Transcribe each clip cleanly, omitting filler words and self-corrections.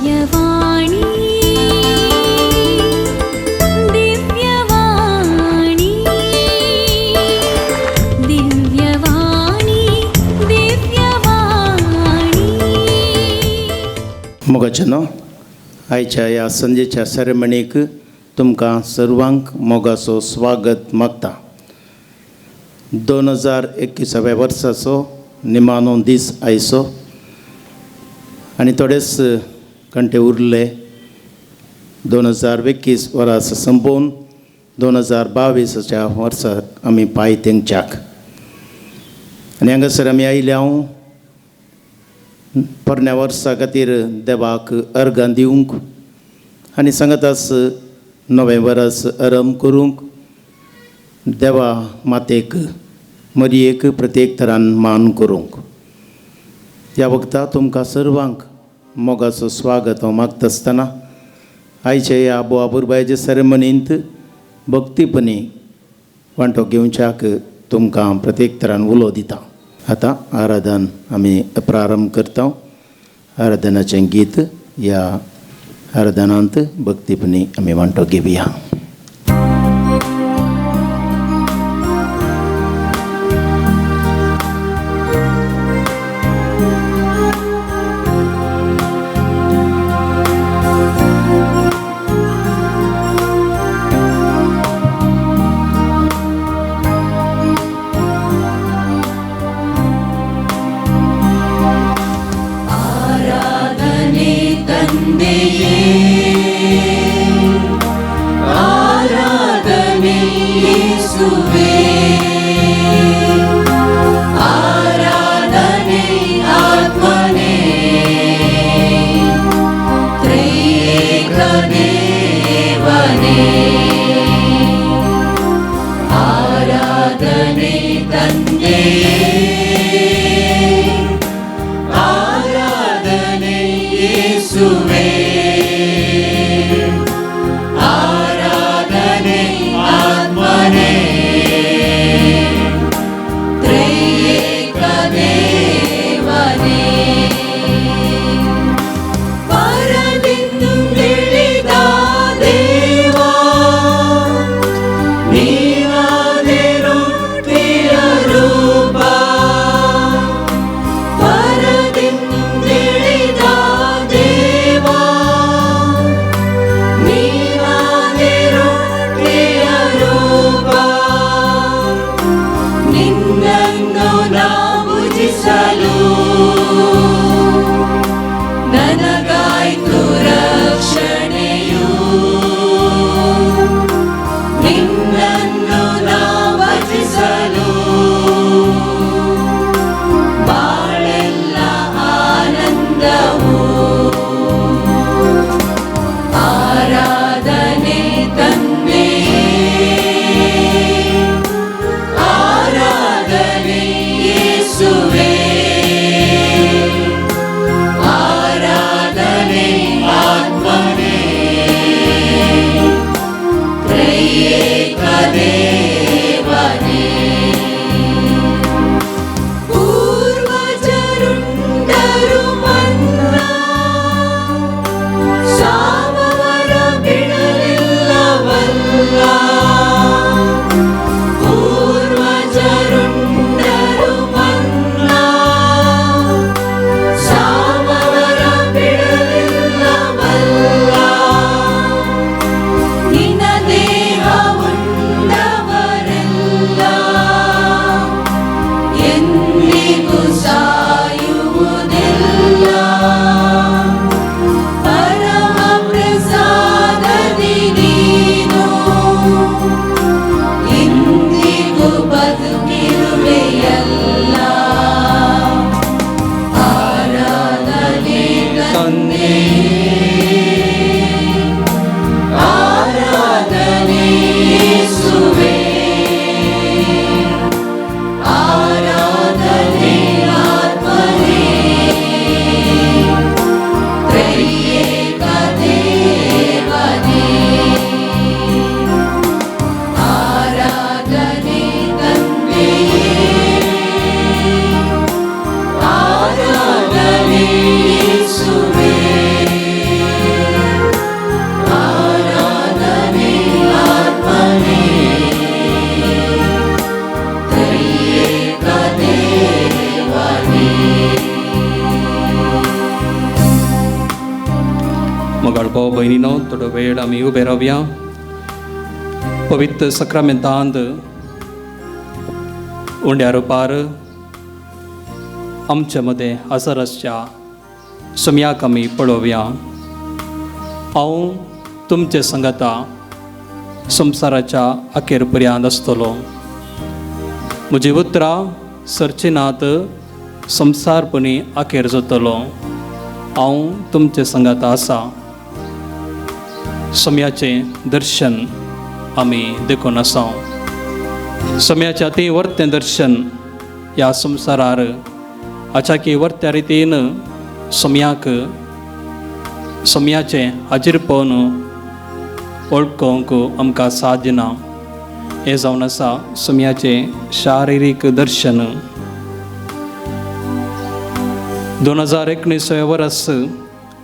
ದಿವ್ಯವಾಣಿ ದಿವ್ಯವಾಣಿ ದಿವ್ಯವಾಣಿ ದಿವ್ಯವಾಣಿ. मोगाचेनो, आयच्या ह्या संजेच्या सेरेमनीक तुमकां सर्वांक मोगाचो स्वागत मागता. 2021व्या वर्साचो निमाणो दीस आयचो आनी थोडेच घंटे उरले. 2021 वर्स संपोवन 2022च्या वर्साक आमी पांय तेंकच्याक आनी हांगासर आमी आयले हांव पोरण्या वर्सा खातीर देवाक अर्गां दिवंक आनी सांगताच नवें वर्स आरंभ करूंक देवा मातेक मरयेक प्रत्येक तरान मान करूंक. ह्या वखदां तुमकां सर्वांक मोगाचो स्वागत हांव मागता आसतना आयचे ह्या बोवा पुरबायच्या सेरेमनींत भक्तीपणी वांटो घेवच्याक तुमकां प्रत्येक तरान उलो दिता. आतां आराधन आमी प्रारंभ करता. आराधनाचें गीत ह्या आराधनांत भक्तीपणी आमी वांटो घेवया. ಆರಾಧನೆ ತಂದೆಯೇ, ಆರಾಧನೆ ಯೇಸುವೇ, ಆರಾಧನೆ ಆತ್ಮನೇ, ತ್ರಿಯೇಕ ದೇವನೇ. ಆರಾಧನೆ ತಂದೆಯೇ, ಆರಾಧನೆ ಯೇಸುವೇ, ಆರಾಧನೆ ಆತ್ಮನೇ, ತ್ರಿಯೇಕ ದೇವನೇ. ಪರದಿಂದಿಳಿದ ದೇವಾ, ನೀನಾದೆ ರೊಟ್ಟಿಯ ರೂಪ. ಪರದಿಂದಿಳಿದ ದೇವಾ, ನೀನಾದೆ ರೊಟ್ಟಿಯ ರೂಪ. ನಿನ್ನನ್ನು ನಾ ಭುಜಿಸಲು ನನಗಾಯ್ತು ರಕ್ಷಣೆಯು. ನಿನ್ನನ್ನು ನಾ ಭಜಿಸಲು ಬಾಳೆಲ್ಲ ಆನಂದವು. ಆರಾಧನೆ ತಂದೆಯೇ, ಆರಾಧನೆ ಯೇಸುವೇ, ಆರಾಧನೆ ಆತ್ಮನೇ, ತ್ರಿಯೇಕ ದೇವನೇ. ಪೂರ್ವಜರುಂಡರು ಮನ್ನಾ, ಸಾಮವರ ಬಿಡಲಿಲ್ಲವಲ್ಲ. ಪೂರ್ವಜರುಂಡರು ಮನ್ನಾ, ಸಾಮವರ ಬಿಡಲಿಲ್ಲವಲ್ಲ. ನಿನ್ನ ದೇಹ ಉಂಡವರೆಲ್ಲ ಎಂದಿಗೂ ಸಾಯುವುದಿಲ್ಲ. ಪರಮ ಪ್ರಸಾದದಿ ನೀನು ಇಂದಿಗೂ ಬದುಕಿರುವೆಯಲ್ಲ. ಆರಾಧನೆ ತಂದೆಯೇ, ಆರಾಧನೆ ಯೇಸುವೇ, ಆರಾಧನೆ ಆತ್ಮನೇ, ತ್ರಿಯೇಕ ದೇವನೇ. ಆರಾಧನೆ ತಂದೆಯೇ, ಆರಾಧನೆ ಯೇಸುವೇ. मोगाळ भाव भयणीनो, थोडो वेळ आमी उबे रावया. पवित्र सक्रामेंतांत उंड्या रुपार आमचे मदें हजर आसच्या सम्याक आमी पळोवया. हांव तुमचे संगता संवसाराच्या अखेर पर्यंत आसतलो. म्हजी उतरां सरचिनात संवसारपणी अखेर जातलो. हांव तुमचे संगाता आसा. सम्याचें दर्शन आमी देखून आसा. सम्याच्या तें वर्तें दर्शन ह्या संवसारार अचाकी वर्त्या रितीन सम्याक सम्याचें हाजीरपण वळखूंक आमकां साध्य ना. हें जावन आसा सम्याचें शारिरीक दर्शन. 2019 वर्स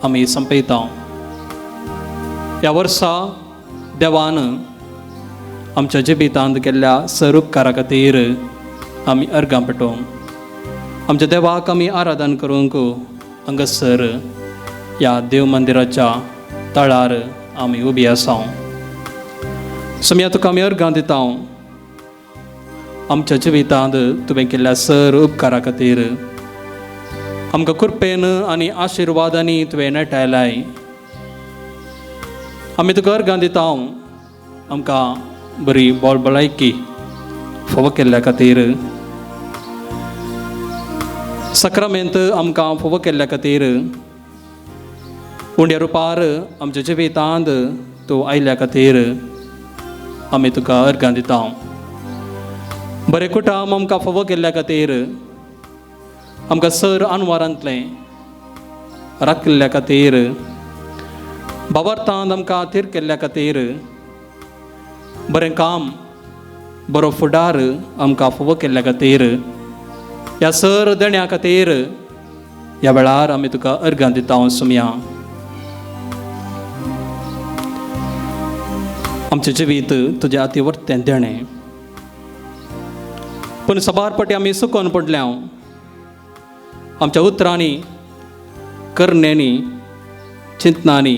आमी संपयता. ह्या वर्सा देवान आमच्या जिवितांत केल्ल्या सर उपकारा खातीर आमी अर्गां पेटोवंक, आमच्या देवाक आमी आराधन करूंक हांगासर ह्या देव मंदिराच्या तळार आमी उबी आसा. सम्या, तुका आमी अर्गां दिता आमच्या जिवितांत तुवें केल्ल्या सर उपकारा खातीर. आमकां कृपेन आनी आशिर्वादांनी तुवें नेटायलाय. आमी तुका अर्गां दिता आमकां बरी बोल भलायकी फावो केल्ल्या खातीर, सक्रामेंत आमकां फावो केल्ल्या खातीर, उंड्या रुपार आमच्या जिवितांत तूं आयल्या खातीर आमी तुका अर्गां दिता. बरें कुटाम आमकां फावो केल्ल्या खातीर, आमकां सर अनवारांतलें राखिल्ल्या खातीर, बाबर्थांत आमकां थीर केल्ल्या खातीर, बरें काम बरो फुडार आमकां फावो केल्ल्या खातीर, ह्या सर देण्या खातीर ह्या वेळार आमी तुका अर्गां दिता. सुमया, आमचें जिवीत तुज्या अतिवर्तें देणें. पूण सबार पटी आमी सुकोन पडल्या. आमच्या उतरांनी, करण्यांनी, चिंतनांनी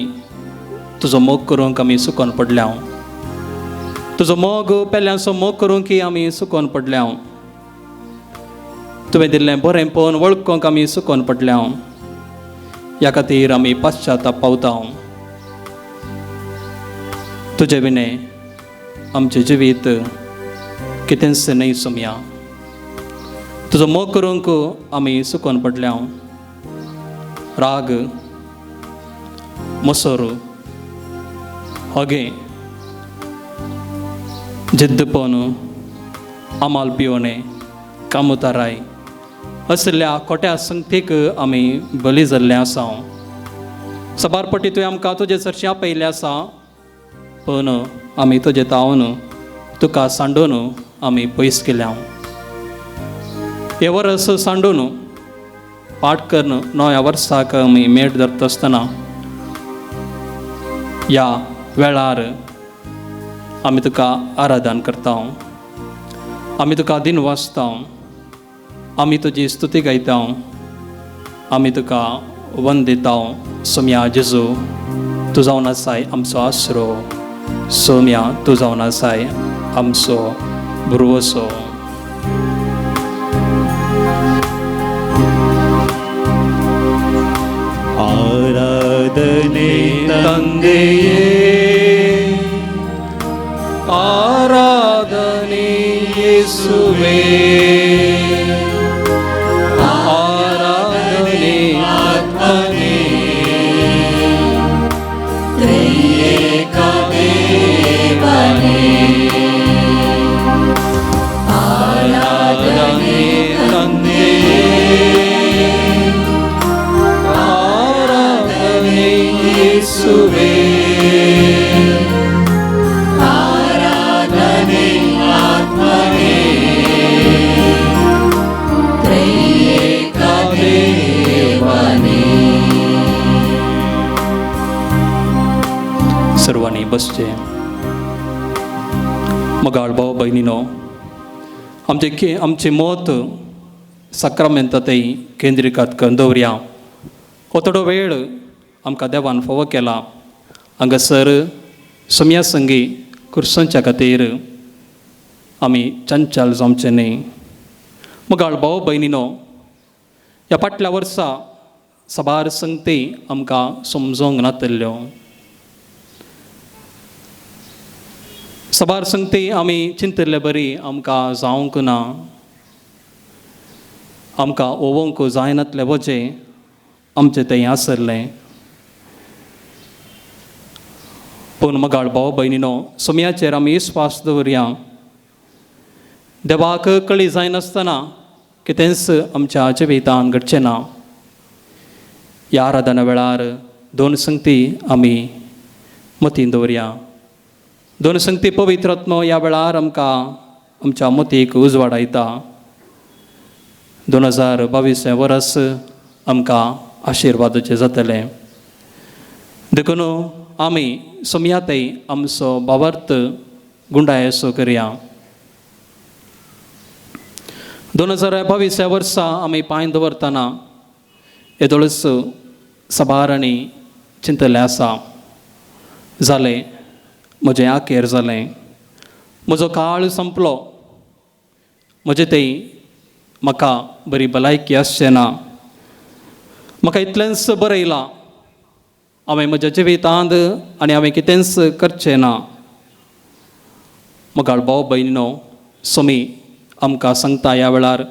तुजो मोग करूंक आमी सुकोन पडल्या. तुजो मोग पेल्यांचो मोग करूंक आमी सुकोन पडल्या. तुवें दिल्लें बरें पळोवन वळखूंक आमी सुकोन पडल्या. ह्या खातीर आमी पाश्चाताप पावता. तुजे विणें आमचें जिवीत कितेंच न्हय सोमया. तुजो मोग करूंक आमी सुकोन पडल्या. राग, मोसोर, हगे, जिद्दपण, आमाल पिवणें, कामुताराय असल्या खोट्या संगतीक आमी बली जाल्ले आसा. सबार पटी तुवें आमकां तुजे सरशीं आपयल्लें आसा, पूण आमी तुजे तावन तुका सांडून आमी पयस केल्या. हे वर्स सांडून पाठ करून नव्या वर्साक आमी मेट धरता आसतना ह्या वेळार आमी तुका आराधन करता, आमी तुका दिन वाचता, आमी तुजी स्तुती गायता, आमी तुका वंदिता. सोम्या जेजू, तूं जावन आसाय आमचो आसरो. सोम्या, तूं जावन आसाय आमचो भुरवसो. आराधने ತಂದೆಯೇ, ಆರಾಧನೆ ಯೇಸುವೇ, ಆರಾಧನೆ ಆತ್ಮನೇ, ತ್ರಿಯೇಕ ದೇವನೇ. ಆರಾಧನೆ ತಂದೆಯೇ, ಆರಾಧನೆ ಯೇಸುವೇ, ಆರಾಧನೆ ಆತ್ಮನೇ, ತ್ರಿಯೇಕ ದೇವನೇ. सर्वांनी बसचे. मोगाळ भाव भयणीनो, आमचे आमचें मत साक्रामेंतांतय केंद्रीकृत करून दवरया. हो थोडो वेळ आमकां देवान फावो केला. हांगासर सोम्या संगी कुर्सांच्या खातीर आमी चंचल जावचें न्ही. मोगाळ भाव भयणीनो, ह्या फाटल्या वर्सा साबार संगती आमकां समजोंक नातिल्ल्यो, साबार संगती आमी चिंतिल्ले बरी आमकां जावंक ना, आमकां ओवोंक जायनातलें वजें आमचें तें आसलें. पूण मोगाळ भाव भयणीनो, सोम्याचेर आमी विस्वास दवरया. देवाक कळी जायनासतना कितेंच आमच्या जिवितान घडचें ना. ह्या आराधना वेळार दोन संगती आमी मतीन दवरया. दोन संगती पवित्र आत्मो ह्या वेळार आमकां आमच्या मतीक उजवाडायता. 2022 वर्स आमकां आशिर्वादाचें जातलें. देखून आमी सोमयातय आमचो भावार्थ गुंडायसो करया. 2022 वर्सा आमी पांय दवरतना येदोळच साबार आनी चिंतलें आसा, जालें म्हजें आखेर जालें, म्हजो काळ संपलो, म्हजें थंय म्हाका बरी भलायकी आसचें ना, म्हाका इतलेंच बरयलां, हांवें म्हज्या जिवितांत आनी हांवें कितेंच करचें ना. मोगाळ भाव भयणीनो, सोमी आमकां सांगता ह्या वेळार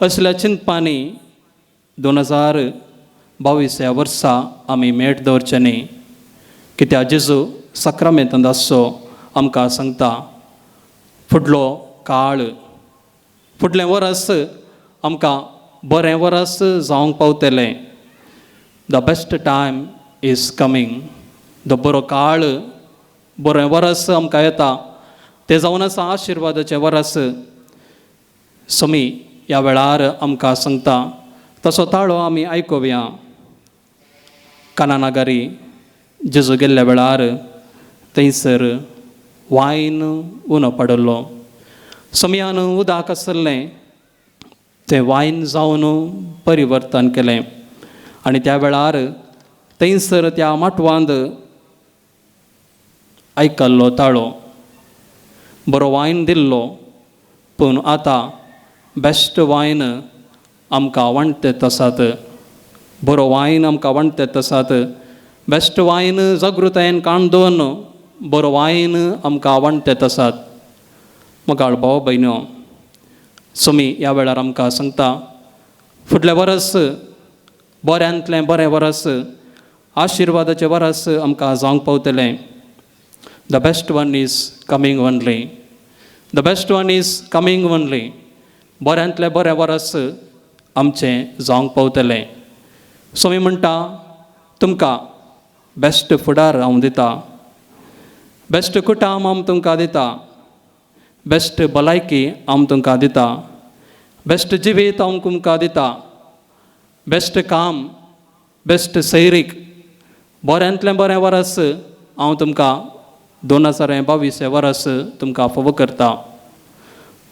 असल्या चिंतपांनी 2022 ह्या वर्सा आमी मेट दवरचें न्ही. कित्याक जेजू साक्रामेंतांत आसचो आमकां सांगता, फुडलो काळ फुडलें वर्स आमकां बरें वर्स जावंक पावतलें. The best time is coming. The बरो काळ बरें वर्स आमकां येता, तें जावन आसा आशिर्वादाचें वर्स. सोमी ह्या वेळार आमकां सांगता तसो ताळो आमी आयकुया. कानानागारी जेजू गेल्ल्या वेळार थंयसर वायन उनो पडिल्लो. सोमयान उदक आसलें तें वायन जावन परिवर्तन केलें आनी त्या वेळार थंयसर त्या माटवांत आयकल्लो ताळो, बरो वायन दिल्लो, पूण आतां बेस्ट वायन आमकां वांटत आसात, बरो वायन आमकां वांटत आसात. बेस्ट वायन जागृतायेन काण दवरून बरो वायन आमकां वांटत आसात. मोगाळ भाव भयणो, सोमी ह्या वेळार आमकां सांगता, फुडलें वर्स बऱ्यांतलें बरें वर्स, आशिर्वादाचें वर्स आमकां जावंक पावतलें. The best one is coming only, the best one is coming only. बऱ्यांतलें बरें वर्स आमचें जावंक पावतलें. सोमी म्हणटा तुमकां बेस्ट फुडार हांव दिता, बेस्ट कुटाम हांव तुमकां दिता, बेस्ट भलायकी हांव तुमकां दिता, बेस्ट जिवीत हांव तुमकां दिता, बेस्ट काम, बेस्ट सैरीक, बऱ्यांतलें बरें वर्स हांव तुमकां 2022 वर्स तुमकां फावो करता.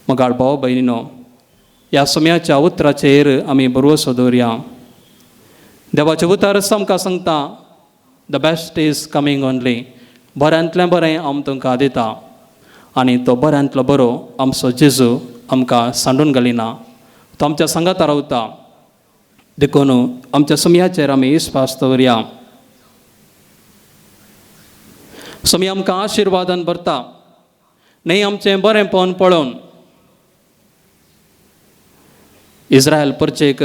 मोगाळ भाव भयणीनो, ह्या सोम्याच्या उतराचेर आमी भरवसो दवरया. देवाचें उतर आमकां सांगता, the best is coming only. बऱ्यांतलें बरें हांव तुमकां दिता आनी तो बऱ्यांतलो बरो आमचो जेजू आमकां सांडून घालिना, तो आमच्या सांगाता रावता. देखून आमच्या सोम्याचेर आमी विस्वास दवरया. सोमी आमकां आशिर्वादान भरता, न्हय आमचें बरेंपण पळोवन. इस्रायल परचेक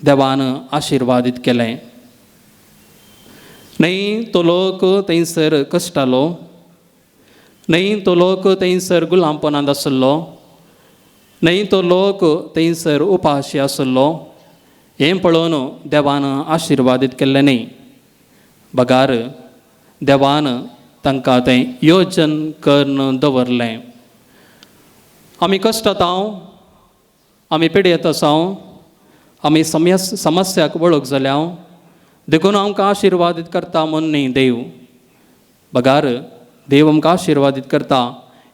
देवान आशिर्वादीत केलें, न्हय तो लोक थंयसर कश्टालो, न्हय तो लोक थंयसर गुलामपणांत आसलो, न्हय तो लोक थंयसर उपाशी आसलो. हें पळोवन देवान आशिर्वादीत केल्लें न्हय, बगार देवान तांकां तें योजन करून दवरलें. आमी कश्टात हांव, आमी पिड्येत आसा, आमी समस्याक वळख जाल्या, देखून आमकां आशिर्वादीत करता म्हूण न्ही देव, बगार देव आमकां आशिर्वादीत करता.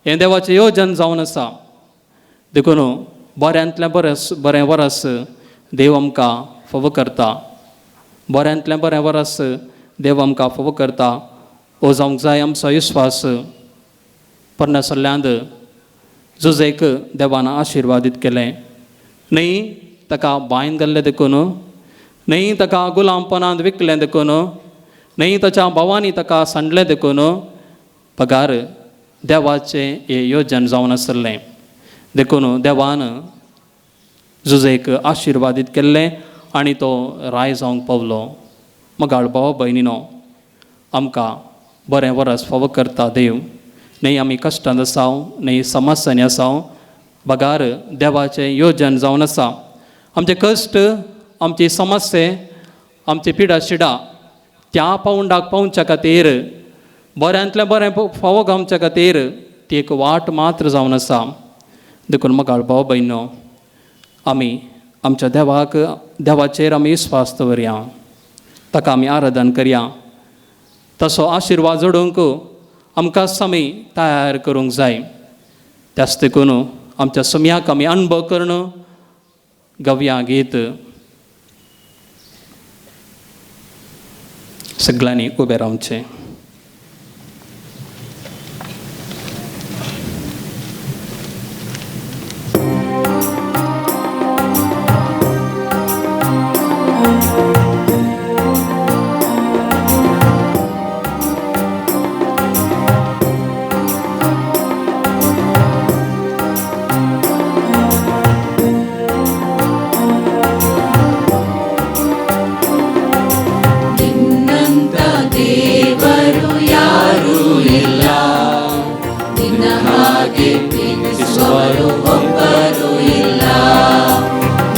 हें देवाचें योजन जावन आसा. देखून बऱ्यांतलें बरें बरें वर्स देव आमकां फावो करता. बऱ्यांतलें बरें वरस देव आमकां फावो करता. हो जावंक जाय आमचो विस्वास. पोरण्या सल्ल्यांत जुजेक देवान आशिर्वादीत केलें न्हय ताका बांयन घाल्लें देखून, न्हय ताका गुलामपणांत विकलें देखून, न्हय ताच्या भावांनी ताका सांडलें देखून, पगार देवाचें हें योजन जावन आसलें. देखून देवान जुजेक आशिर्वादीत केल्लें आनी तो राय जावंक पावलो. मगाळ भाव भयणीनो, आमकां बरें वरस फावो करता देव. न्हय आमी कश्टांत आसाव, न्हय समस्यांनी आसाव, बगार देवाचें योजन जावन आसा. आमचे कश्ट, आमची समस्ये, आमची पिडा शिडा त्या पावंडाक पावच्या खातीर, बऱ्यांतलें बरें फावो गावच्या खातीर ती एक वाट मात्र जावन आसा. देखून मगाळ भाव भयणो, आमी आमच्या देवाक, देवाचेर आमी विस्वास दवरया, ताका आमी आराधन करया. तसो आशिर्वाद जोडूंक आमकां आमी तयार करूंक जाय. त्याच देखून आमच्या सम्याक आमी अणभव करून गवया गीत. सगळ्यांनी उबें रावचें. ನಿನ್ನಂತ ದೇವರು ಯಾರೂ ಇಲ್ಲ, ನಿನ್ನ ಹಾಗೆ ಪ್ರೀತಿಸುವವರು ಒಬ್ಬರೂ ಇಲ್ಲ.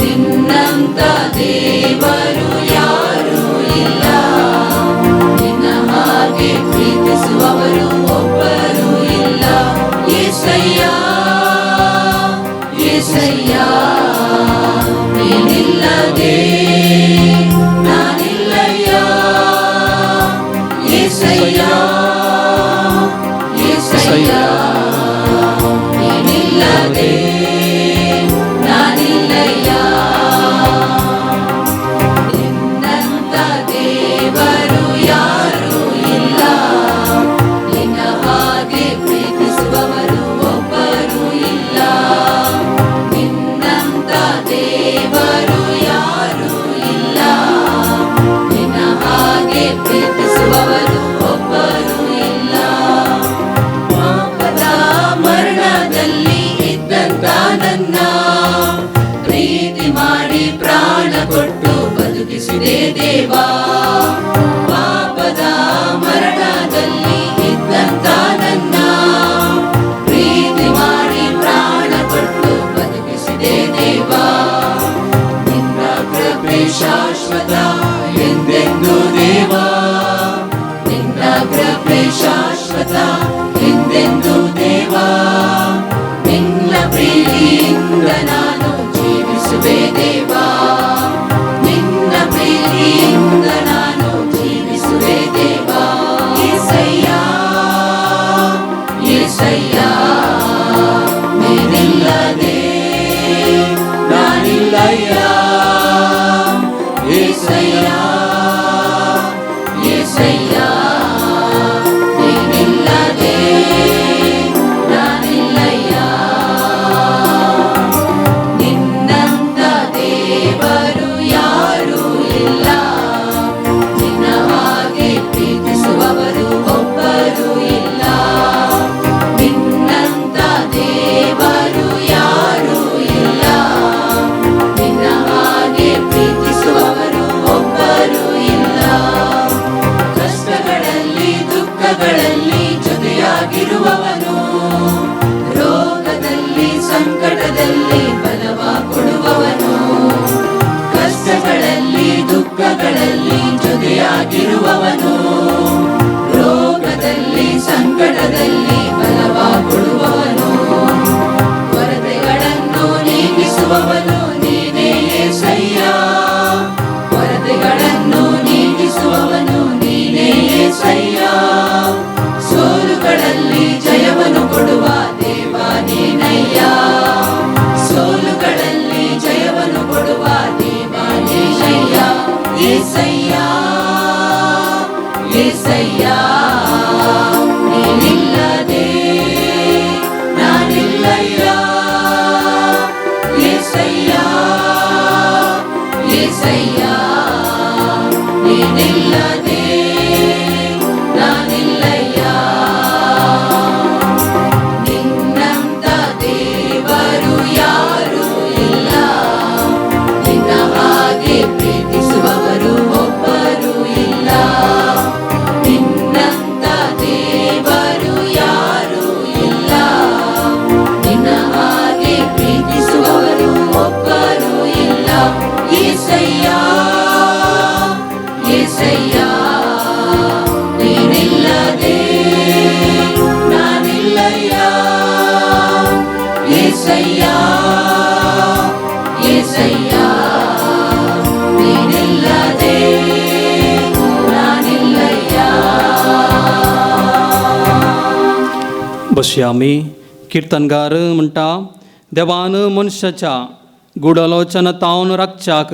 ನಿನ್ನಂತ ದೇವರು ಯಾರೂ ಇಲ್ಲ, ನಿನ್ನ ಹಾಗೆ ಪ್ರೀತಿಸುವವರು ಒಬ್ಬರೂ ಇಲ್ಲ. ಯೇಸಯ್ಯ, ಯೇಸಯ್ಯ, ನೀನಿಲ್ಲದೆ ನಾನಿಲ್ಲಯ್ಯ. ಯೇಸಯ್ಯ, ಯೇಸಯ್ಯ, ನೀನಿಲ್ಲದೆ ನಾನಿಲ್ಲಯ್ಯ. ನಿನ್ನಂತ ದೇವರು ಯಾರೂ ಇಲ್ಲ, ನಿನ್ನ ಹಾಗೆ ಪ್ರೀತಿಸುವವರು ಒಬ್ಬರೂ ಇಲ್ಲ. ನಿನ್ನಂತ ದೇವರು ಯಾರೂ ಇಲ್ಲ, ನಿನ್ನ ಹಾಗೆ ಪ್ರೀತಿಸುವವರು ಒಬ್ಬರೂ ಇಲ್ಲ. ಪಾಪದ ಮರಣದಲ್ಲಿ ಇದ್ದಂತ ನನ್ನ ಪ್ರೀತಿ ಮಾಡಿ ಪ್ರಾಣ ಕೊಟ್ಟು ಬದುಕಿಸಿದೆ ದೇವಾ. ಪಾಪದ ಮರಣದಲ್ಲಿ ಇದ್ದಂತ ನನ್ನ ಪ್ರೀತಿ ಮಾಡಿ ಪ್ರಾಣ ಕೊಟ್ಟು ಬದುಕಿಸಿದೆ ದೇವಾ. ನಿನ್ನ ಕೃಪೆ ಶಾಶ್ವತ ಎಂದೆಂದು ದೇವಾ, ನಿನ್ನ ಕೃಪೆ ಶಾಶ್ವತ ಎಂದೆಂದು ದೇವಾ. ನಿನ್ನ ಪ್ರೀತಿಯಿಂದ ನಾನು ಜೀವಿಸುವೆ ದೇವಾ, ನಿನ್ನ ಪ್ರೀತಿಯಿಂದ ನಾನು ಜೀವಿಸುವೆ ದೇವಾ. ಯೇಸಯ್ಯ, ಯೇಸಯ್ಯ, ನೀನಿಲ್ಲದೆ ನಾನಿಲ್ಲಯ್ಯ. ಯೇಸಯ್ಯ, ಯೇಸಯ್ಯ, ನೀನಿಲ್ಲದೆ ನಾನಿಲ್ಲಯ್ಯ. ನಿನ್ನಂತ ದೇವರು ಏಸಯ್ಯ ನೀನಿಲ್ಲದೆ ನಾನಿಲ್ಲಯ್ಯ ಏಸಯ್ಯ ಏಸಯ್ಯ ನೀನಿಲ್ಲದೆ ನಾನಿಲ್ಲಯ್ಯ. ನಿನ್ನಂತ ದೇವರು ಯಾರೂ ಇಲ್ಲ, ನಿನ್ನ ಹಾಗೆ ಪ್ರೀತಿಸುವವರು ಒಬ್ಬರು ಇಲ್ಲ. ನಿನ್ನಂತ ದೇವರು ಯಾರೂ ಇಲ್ಲ, ನಿನ್ನ ಹಾಗೆ ಪ್ರೀತಿಸುವವರು ಒಬ್ಬರು ಇಲ್ಲ. ಏಸಯ್ಯ ಏಸಯ್ಯ ನೀನಿಲ್ಲದೆ ನಾನಿಲ್ಲಯ್ಯ ಏಸಯ್ಯ ಏಸಯ್ಯ ನೀನಿಲ್ಲದೆ ನಾನಿಲ್ಲಯ್ಯ. बसया आमी. किर्तनगार म्हणटा, देवान मनशाच्या गुडलोचन तावन राखच्याक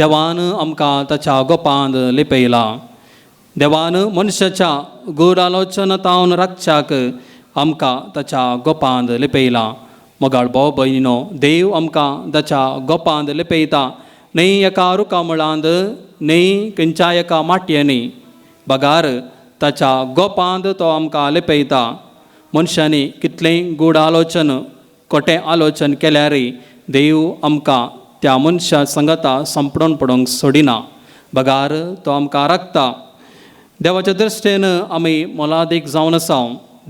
देवान आमकां ताच्या गोपांत लिपयला. देवान मनशाच्या गुडालोचन तावन राखच्याक आमकां ताच्या गोपांत लिपयला. मोगाळ भाव भयणीनो, देव आमकां ताच्या गोपांत लिपयता, न्हय एका रुखामुळांत, न्हय खंयच्या एका माटयेनी, बगार ताच्या गोपांत तो आमकां लिपयता. मनशांनी कितलेंय गूढ आलोचन, खोटें आलोचन केल्यारय देव आमकां त्या मनशा संगता संपडून पडूंक सोडिना, बगार तो आमकां राखता. देवाच्या दृश्टेन आमी मोलादीक जावन आसा.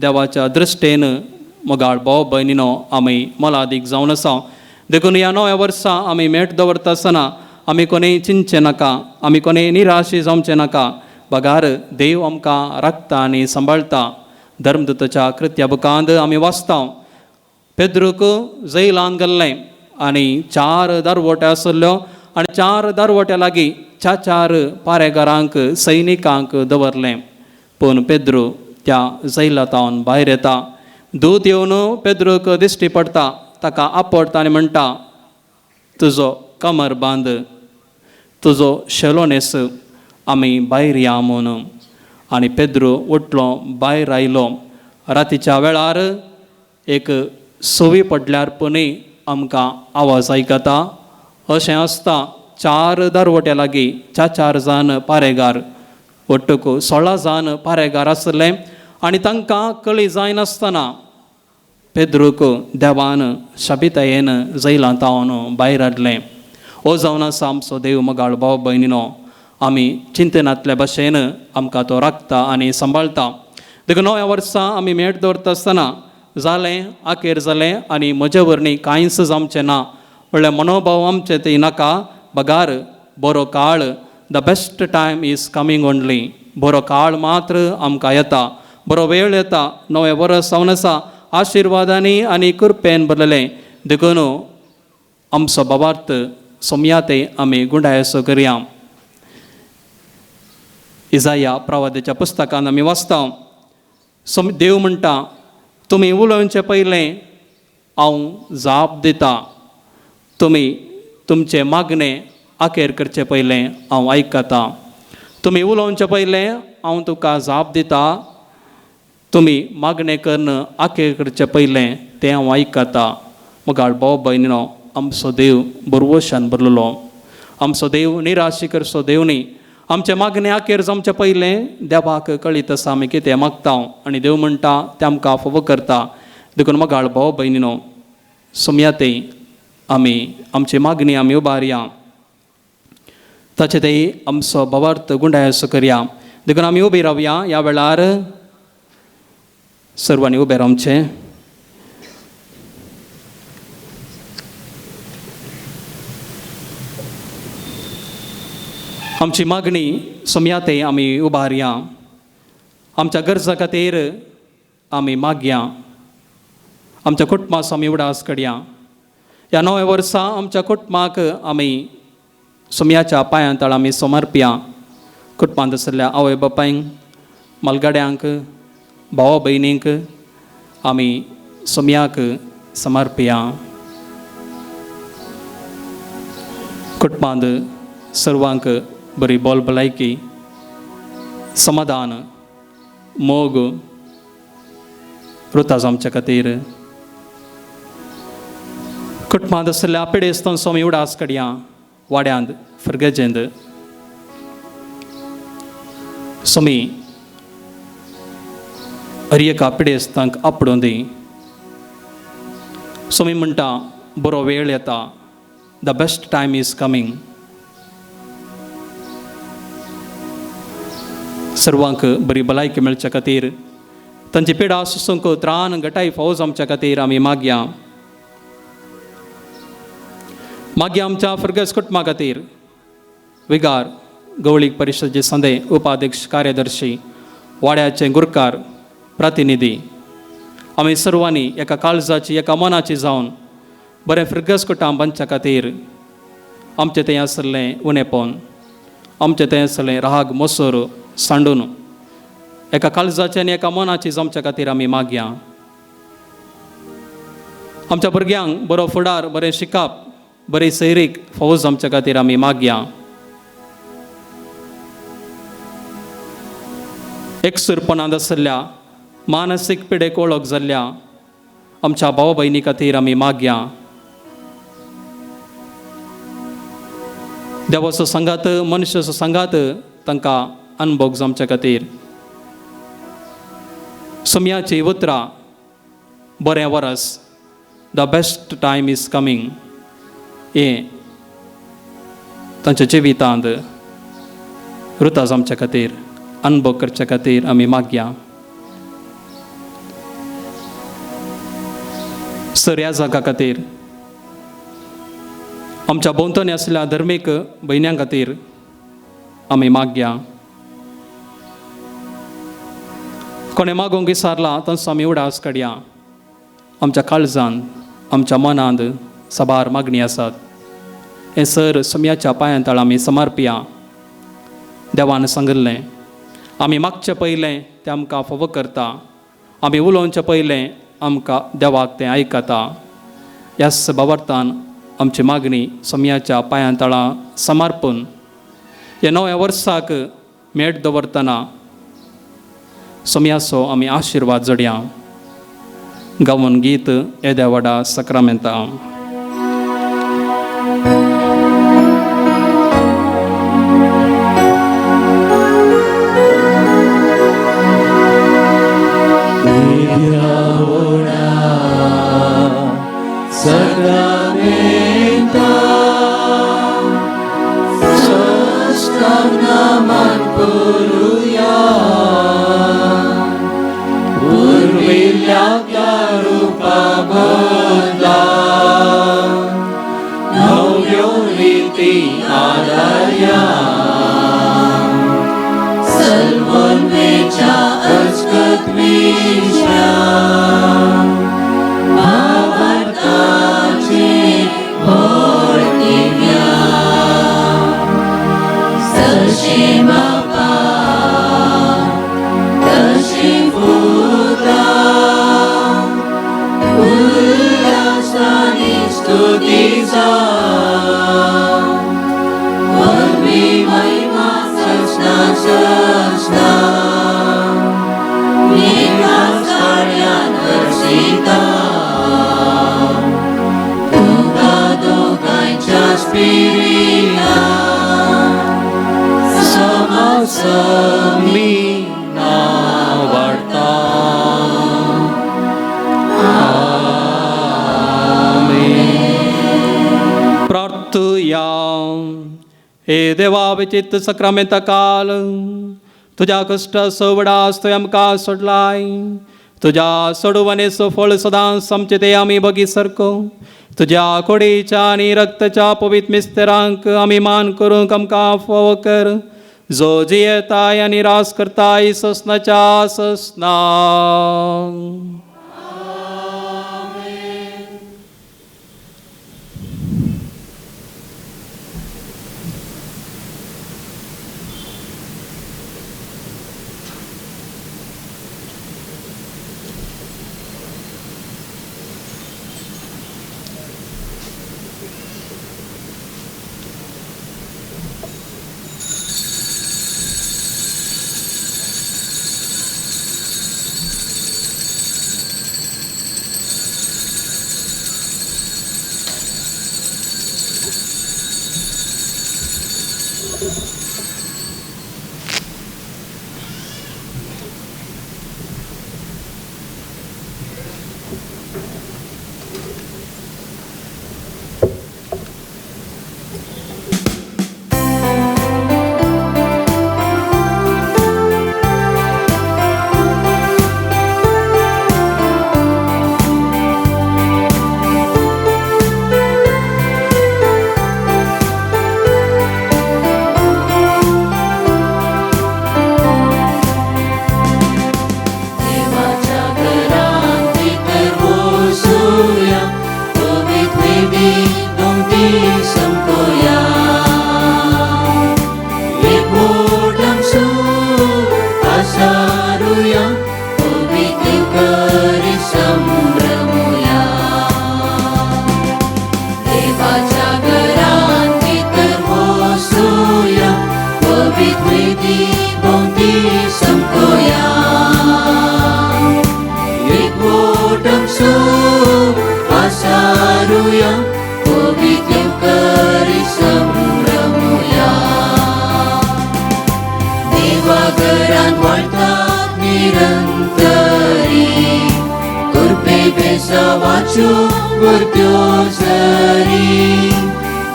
देवाच्या दृश्टेन मोगाळ भाव भयणीनो आमी मोलादीक जावन आसा. देखून ह्या नव्या वर्सा आमी मेट दवरता आसतना आमी कोणीय चिंतचें नाका, आमी कोणीय निराशी जावचें नाका, बगार देव आमकां राखता आनी सांबाळटा. धर्मदूताच्या कृत्या बुकांत आमी वाचता, पेद्रूक जैलान गेल्लें आनी चार दरवट्यो आसल्ल्यो आनी चार दरवट्या लागीं चार चार पारेगारांक सैनिकांक दवरलें. पूण पेद्रू त्या जैलांतावन भायर येता. दूत येवन पेद्रूक दिश्टी पडटा, ताका आपडटा आनी म्हणटा, तुजो कमर बांद, तुजो शेलो न्हेस, आमी भायर या म्हणून. आनी पेद्रू उठलो, भायर आयलो. रातीच्या वेळार एक सवी पडल्यार पुनूय आमकां आवाज आयकता अशें आसता. चार दरवट्या लागीं चार चार जाण पारेगार, ಒಟ್ಟುಕು 16 जाण पारेगार आसले आनी तांकां कळी जायनासतना पेद्रूक देवान शाबितायेन जैलांत तावन भायर हाडलें. हो जावन आसा आमचो देव. मोगाळ भाव भयणीनो, आमी चिंतनांतल्या भाशेन आमकां तो राखता आनी सांबाळटा. देखून नव्या वर्सा आमी मेट दवरता आसतना जालें आखेर जालें आनी म्हजे वरवीं कांयच जावचें ना म्हणल्यार मनोभाव आमचें तें नाका, बगार बरो काळ, the best time is coming only. बरो काळ मात्र आमकां येता, बरो वेळ येता. नवें वर्स जावन आसा आशिर्वादांनी आनी कृपेन भरलेलें. देखून आमचो बाबार्थ सोमया ते आमी गुंडायसो करया. इजाया प्रवादाच्या पुस्तकान आमी वाचता, सोम देव म्हणटा, तुमी उलोवचें पयलें हांव जाप दिता, तुमी तुमचें मागणें आखेर करचें पयलें हांव आयकता. तुमी उलोवचें पयलें हांव तुका जाप दिता, तुमी मागणें करून आखेर करचें पयलें तें हांव आयकता. मोगाळ भाव भयणीनो, आमचो देव बरवशान भरलेलो, आमचो देव निराशी करचो देव न्ही. आमचें मागणें आखेर जावचें पयलें देवाक कळीत आसा आमी कितें मागता आनी देव म्हणटा तें आमकां फावो करता. देखून मोगाळ भाव भयणीनो, सोमया ते आमी आमची मागणी आमी उबारया, ताचे ते आमचो भावार्थ गुंडायसो करया. देखून आमी उबी रावया. ह्या वेळार सर्वांनी उबें रावचें. आमची मागणी सोमया ते आमी उबारया. आमच्या गरजा खातीर आमी मागया, आमच्या कुटुंबाचो आमी उडास करया. ह्या नव्या वर्सा आमच्या कुटुंबाक आमी सोमयाच्या पांयां तळ आमी समर्पया. कुटुंबांत आशिल्ल्या आवय बापायंक, मालगाड्यांक, भावा भयणींक आमी सोमयाक समर्पया. कुटुंबांत सर्वांक बरी बोल भलायकी, समाधान मोग रुता आमच्या खातीर कुटुंबांत आशिल्ल्या पिडेस्तांचो आमी उडास कडया वाड्यांत फिरगजेंत स्वामी हर एका पिडेस्तांक आपडून दी. स्वामी म्हणटा बरो वेळ येता, the best time is coming. सर्वांक बरी भलायकी मेळच्या खातीर तांची पिडा सोसूंक त्राण घटाय फौज आमच्या खातीर आमी मागया. मागया आमच्या फर्गस कुटुंबा खातीर विगार गवळीक परिशदेचे संदे उपाध्यक्ष कार्यदर्शी वाड्याचे गुरकार प्रतिनिधी आमी सर्वांनी एका काळजाची एका मनाची जावन बरें फिरगस कुटुंब बांदच्या खातीर आमचें थंय आसलें उणेपण आमचें थंय आसलें राग मोसोर सांडून एका काळजाची आनी एका मनाची जावच्या खातीर आमी मागया. आमच्या भुरग्यांक बरो फुडार बरें शिकप बरी सैरीक फौज आमच्या खातीर आमी मागया. एकसूरपणांत आशिल्ल्या मानसीक पिडेक वळख जाल्ल्या आमच्या भाव भयणी खातीर आमी मागया. देवाचो सांगात मनशाचो सांगात तांकां अनभोग जावच्या खातीर सोम्याची उतरां बरें वरस the best time is coming हें तांच्या जिवितांत रुता जावच्या खातीर अनभोग करच्या खातीर आमी मागया. सर ह्या जागा खातीर आमच्या भोंवतणी आशिल्ल्या धर्मीक भयण्यां खातीर आमी मागया. कोणें मागूंक विसारला तांचो आमी उडास काडया. आमच्या काळजान आमच्या मनांत साबार मागणी आसात हें सर सम्याच्या पांयां तळा आमी समर्पया. देवान सांगिल्लें आमी मागचें पयलें तें आमकां फावो करता, आमी उलोवचें पयलें आमकां देवाक तें आयकता. ह्याच भावार्थान आमची मागणी सम्याच्या पांयां तळा समर्पून ह्या नव्या वर्साक मेट दवरतना सोम्याचो आमी आशिर्वाद जोडया. गावन गीत येद्या व्हडा सक्रामेंता. हे देवा विचित सक्रामेंता काल तुज्या कश्टाचो वडास तुवें आमकां सोडलाय, तुज्या सोडवणेचो फळ सदांच आमचे ते आमी बगी सारको तुज्या कोडीच्या आनी रक्ताच्या पवित्र मिस्तेरांक आमी मान करूंक आमकां फावो कर, जो जियेताय आनी रास करताय ससनाच्या ससना. बेसावाच्यो बुरत्यो जरी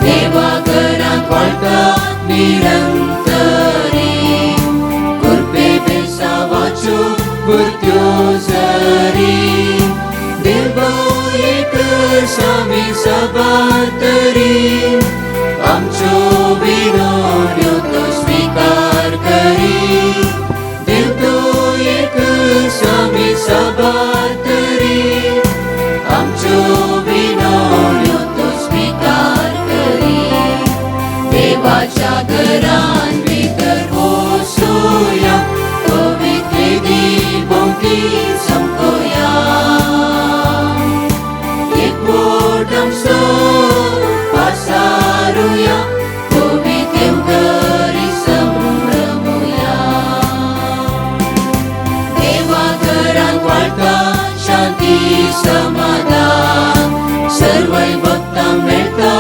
देवा घरांत वाळटा निरंतरी कुरपे बेसावाच्यो बुरत्यो जरी देव एक सामी सबार तरी आमच्यो विनवण्यो तो स्वीकार करी देव तो एक सामी सबार तरी आमच्यो विनवण्यो तो स्वीकार करी देवाच्या घरान भितर वसुया पवित्र दी भोंवती चमकोया एकवट आमचो पासारुया पवित्र करी संभ्रमुया देवा घरांत वाळटा शांती समाधान सर्वय भक्तांक मेळटा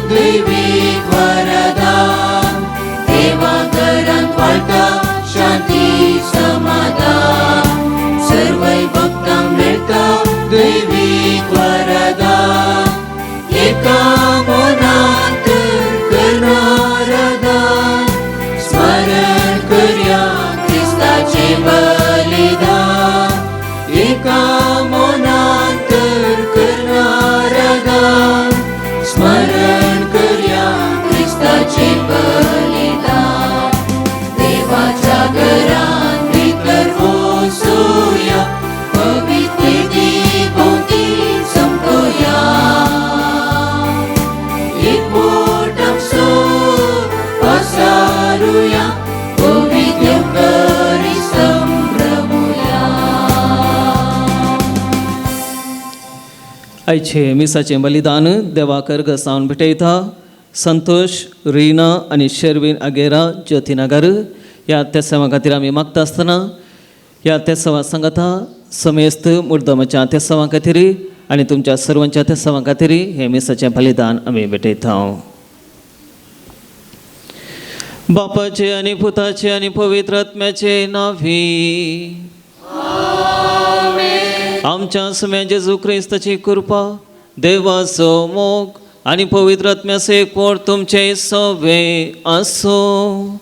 दैवीक वरदान देवा घरांत वाळटा शांती समाधान सर्वय भक्तांक मेळटा दैवीक वरदान एका मनांत करणारदान स्मरण करया क्रिस्ताचे बलिदान एका मनांत करणारदान स्मरण करया क्रिस्ताचे बलिदान देवाच्या घरांत भितर वसुया पवित्र दी भोंवती चमकोया एकवट आमचो पसारुया पवित्र करी संभ्रमुया. आयचे मिसाचें बलिदान देवाक अर्घ सावन भेटयता संतोष रीना आनी शर्विन अगेरा ज्योतिनगर ह्या तेसांवा खातीर आमी मागता आसतना ह्या तेसांवा सांगता समेस्त मुर्दमाच्या तेसांवा खातीर आनी तुमच्या सर्वांच्या तेसांवा खातीर हें मिसाचें बलिदान आमी भेटयता. बापाचे आनी पुताचे आनी पवित्र आत्म्याचे नांवी आमच्या सुम्या जेजू क्रिस्ताची कृपा देवाचो मोग आनी पवित्र आत्म्याचो एकवट तुमचे सवे आसूं.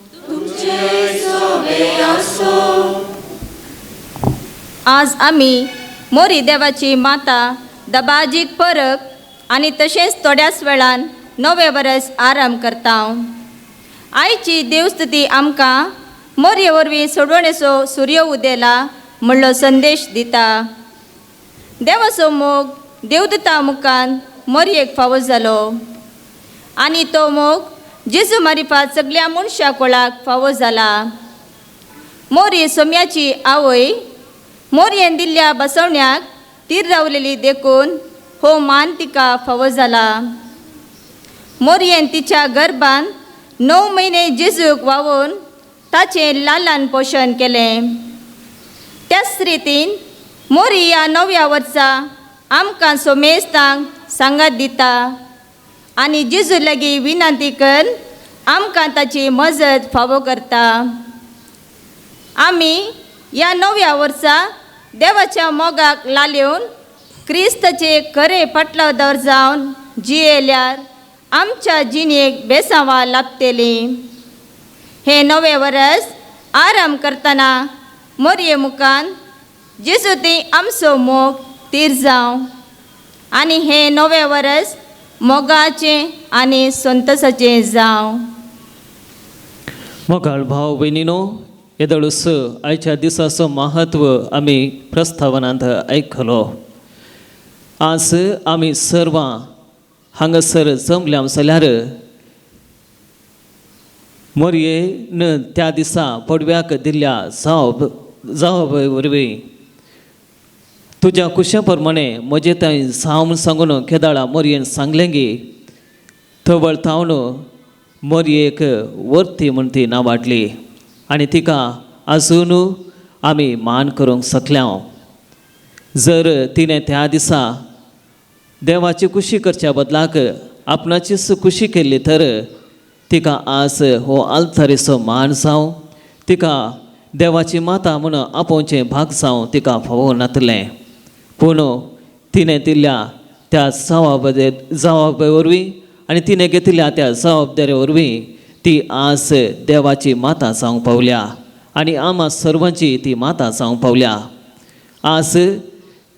आज आमी मोरी देवाची माता दबाजीक परब आनी तशेंच थोड्याच वेळान नवें वरस आराम करता. आयची देवस्तुती आमकां मोरये वरवीं सोडवणेचो सूर्य उदेला म्हणलो संदेश दिता. देवाचो मोग देवदूता मुखान मोरयेक फावो जालो आनी तो मोग जेजू मारिफात सगल्या मनशा कोळाक फावो जाला. मोरी सोम्याची आवय मोरयेन दिल्ल्या बसवण्याक तीर रावलेली देखून हो मान तिका फावो जाला. मोरयेन तिच्या गर्भान 9 म्हयने जेजूक वावोवन ताचें ल्हान ल्हान पोशण केलें. त्याच रितीन मोरी ह्या नव्या वर्सा आमकां सोमेस्तांक सांगात दिता आनी जेजू लागीं विनंती करून आमकां ताची मजत फावो करता. आमी ह्या नव्या वर्सा देवाच्या मोगाक लालेवन क्रिस्ताचे खरे फाटलावदार जावन जियेल्यार आमच्या जिणेक बेसांवां लाभतलीं. हें नवें वरस आराम करतना मोरये मुखान जेजू ती आमचो मोग तीर जावं आनी हें नवें वरस मोगाचें आनी संतोशाचें जावं. मोगाळ भाव भयणीनो येदोळूस आयच्या दिसाचो महत्व आमी प्रस्तावनांत आयकलो. आज आमी सर्वां हांगासर जमल्या जाल्यार मोरयेन त्या दिसा पडव्याक दिल्ल्या जावब जावब वरवीं तुज्या कुशा प्रमाणे म्हजे थंय जावं म्हूण सांगून केदाळा मोरयेन सांगलें गी थवळ थावन मोरयेक वर्ती म्हूण ती नांवाडली आनी तिका आजून आमी मान करूंक शकल्या. जर तिणें त्या दिसा देवाची कुशी करच्या बदलाक आपणाचीच कुशी केल्ली तर तिका आज हो आल्तारीचो मान जावं तिका देवाची माता म्हूण आपोवचें भाग जावं तिका फावो नातलें. पूण तिणें दिल्ल्या त्या जबाबदारे वरवीं आनी तिणें घेतिल्ल्या त्या जबाबदारे वरवीं ती आज देवाची माता जावंक पावल्या आनी आमा सर्वांची ती माता जावंक पावल्या. आज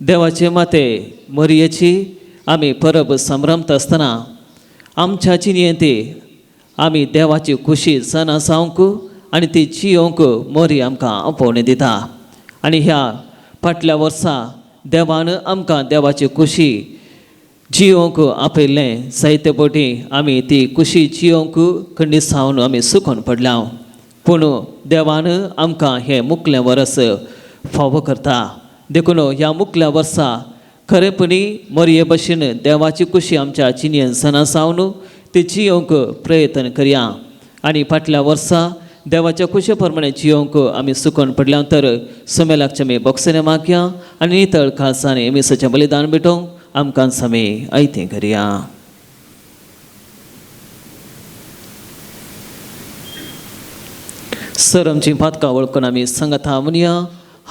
देवाचे माते मरयेची आमी परब संभ्रमता आसतना आमच्या जिणेंत आमी देवाची खुशी सणां जावंक आनी ती जियोवंक मरी आमकां आपोवणें दिता. आनी ह्या फाटल्या वर्सा देवान आमकां देवाची खुशी जियोवंक आपयल्लें जायते पटी आमी ती खुशी जियोवंक खंडीत सावन आमी सुकोन पडल्या, पूण देवान आमकां हें मुकलें वरस फावो करता. देखून ह्या मुकल्या वर्सा खरेपणी मरये भशेन देवाची खुशी आमच्या जिणेन सणां सावन ती जियोवंक प्रयत्न करया. आनी फाटल्या वर्सा देवाच्या खुशे प्रमाणे जियोवंक आमी सुकोन पडल्या तर समेलाकचे आमी बोक्सने मागया आनी नितळ खालसांनी मिसाचें बलिदान भेटोवंक आमकां समे आयतें करया. सर आमची पातकां वळखून आमी सांगता म्हणया,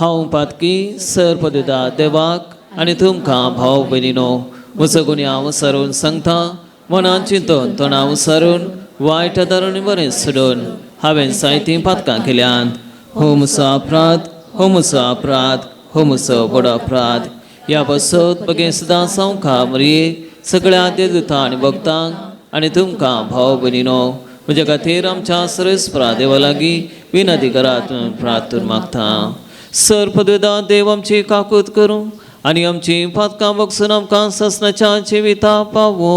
हांव पातकी सर पदुदा देवाक आनी तुमकां भाव भयणीनो म्हजो गुन्यांव सरून सांगता, मनान चिंतून तणाव सरून वायट धरून बरें सोडून हांवें जायतीं पातकां केल्यांत. हो म्हजो अपराध, हो म्हजो अपराध, हो म्हजो व्हड अपराध. ह्या बसत बगें सदां सावका मरये सगळ्या देवदूतां आनी भक्तांक आनी तुमकां भाव भयणीनो म्हज्या खातीर आमच्या सर्वेस्परा देवा लागीं विनंती करात प्रार्थना मागता. सर पदवेदा देव आमची काकूत करूं आनी आमची पातकां बगसून आमकां ससनाच्या जिविता पावो.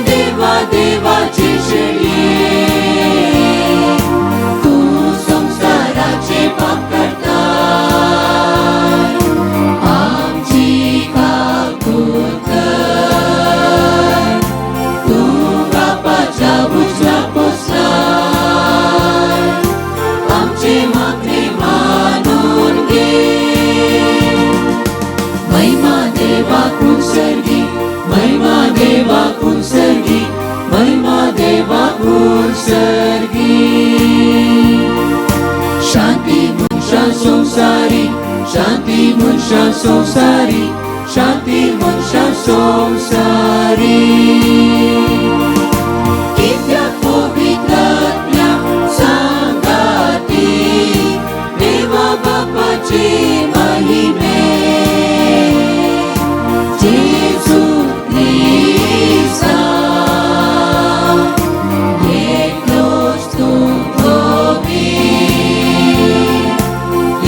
देवा देवाची शेळये, तूं संवसाराचे देवाक उत्सर्गी, महिमा देवाक उत्सर्गी। शांती मनशा संवसारी, शांती मनशा संवसारी, शांती मनशा संवसारी। कित्याक पवित्रात्म्या सांगाती देवा बापाचे महिमे, जेजू क्रिस्ता एकलोच तूं गोबीर,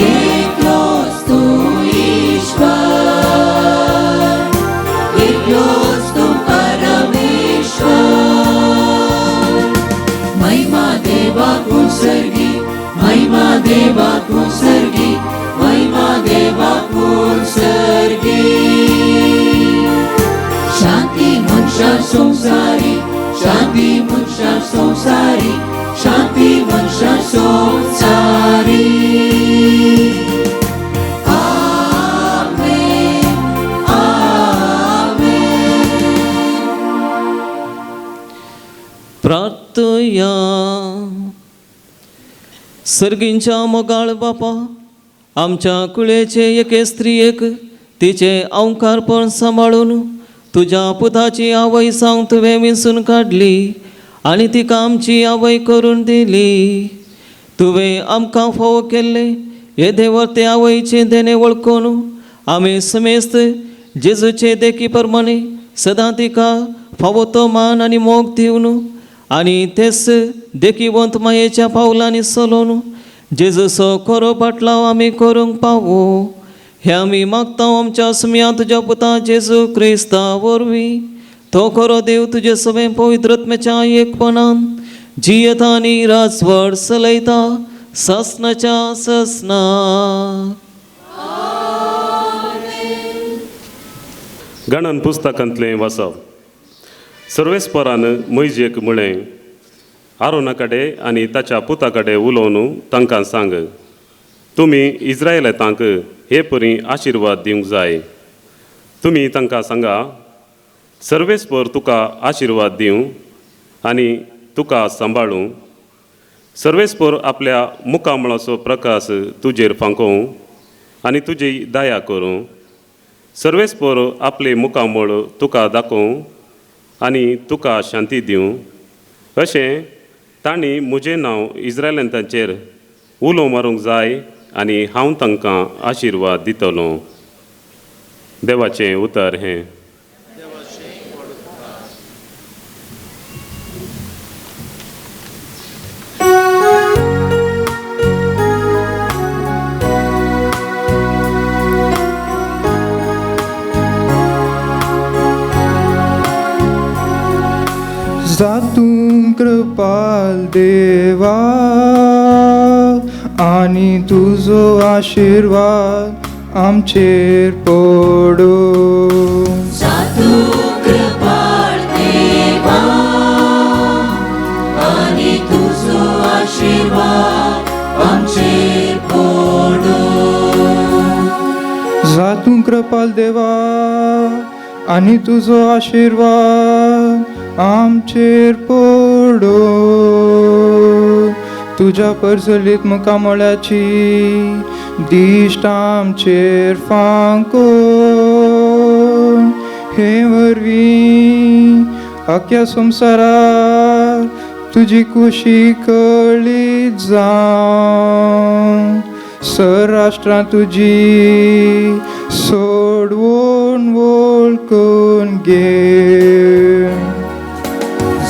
एकलोच तूं ईश्वर, एकलोच तूं परमेश्वर। महिमा देवाक उत्सर्गी, महिमा देवाक उत्सर्गी, महिमा देवाक उत्सर्गी। शांती मनशा संवसारी, शांती मनशा संवसारी, शांती मनशा संवसारी। आमेन, आमेन। प्रार्थया। सर्गींच्या मोगाळ बापा, आमच्या कुळेचे एके स्त्रियेक तिचे अंकारपण सांबाळून तुज्या पुताची आवय सांग तुवें विंचून काडली आनी तिका आमची आवय करून दिली। तुवें आमकां फावो केल्ले येदे ते आवयचें देणें वळखून आमी समेस्त जेजूचे देखी प्रमाणे सदां तिका फावो तो मान आनी मोग दिवन आनी तेच देखीवंत मायेच्या पावलांनी चलोवन जेजूचो खरो पाटलाव आमी करूंक पावो, हें आमी मागता आमच्या सुम्या तुज्या पुता जेजू क्रिस्ता वरवीं। तो खरो देव तुजे सगळें पवित्रत्म्याच्या एकपणान जियेता आनी राजवट चलयता ससनाच्या ससना। गणन पुस्तकांतलें वाचप। सर्वेस्परान मैजेक म्हळें, आरोना कडेन आनी ताच्या पुता कडेन उलोवन तांकां सांग, तुमी इस्रायलांक हे परी आशिर्वाद दिवंक जाय। तुमी तांकां सांगा, सर्वेस्पर तुका आशिर्वाद दिवं आनी तुका सांबाळूं। सर्वेस्पर आपल्या मुखामळाचो प्रकाश तुजेर फांकोवं आनी तुजी दया करूं। सर्वेस्पर आपले मुखामळ तुका दाखोवं आनी तुका शांती दिवं। अशें तांणी म्हजें नांव इस्रायलांचेर उलो मारूंक जाय आनी हांव तांकां आशिर्वाद दितलो। देवाचें उतर हें। जातूं कृपाल देवा आनी तुजो आशिर्वाद आमचेर पडूं। जातूं कृपाल देवा आनी तुजो आशिर्वाद आमचेर पडूं। जातूं कृपाल देवा आनी तुजो आशिर्वाद आमचेर पडूं। तुज्या परजलीत मुखामळाची दिश्ट आमचेर फांकोवन हे वरवीं अख्ख्या संवसारार तुजी कुशी कळीत जावं। सर राष्ट्रां तुजी सोडवण वळखून घे।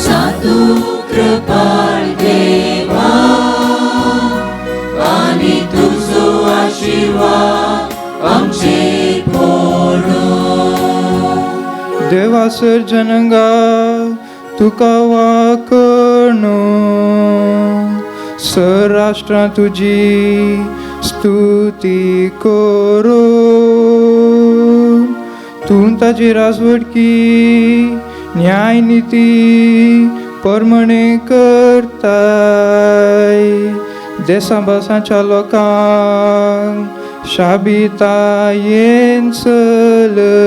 जातूं कृपाल देवा आनी तुजो आशिर्वाद आमचेर पडूं। देवा सर जनंगा तुका वाकणू, सर राष्ट्रां तुजी स्तुती करूं। तूं ताजी राजवटकी न्यायनिती परमणे करताय। देसा भासांच्या लोकांक शाबितायेन चलयताय।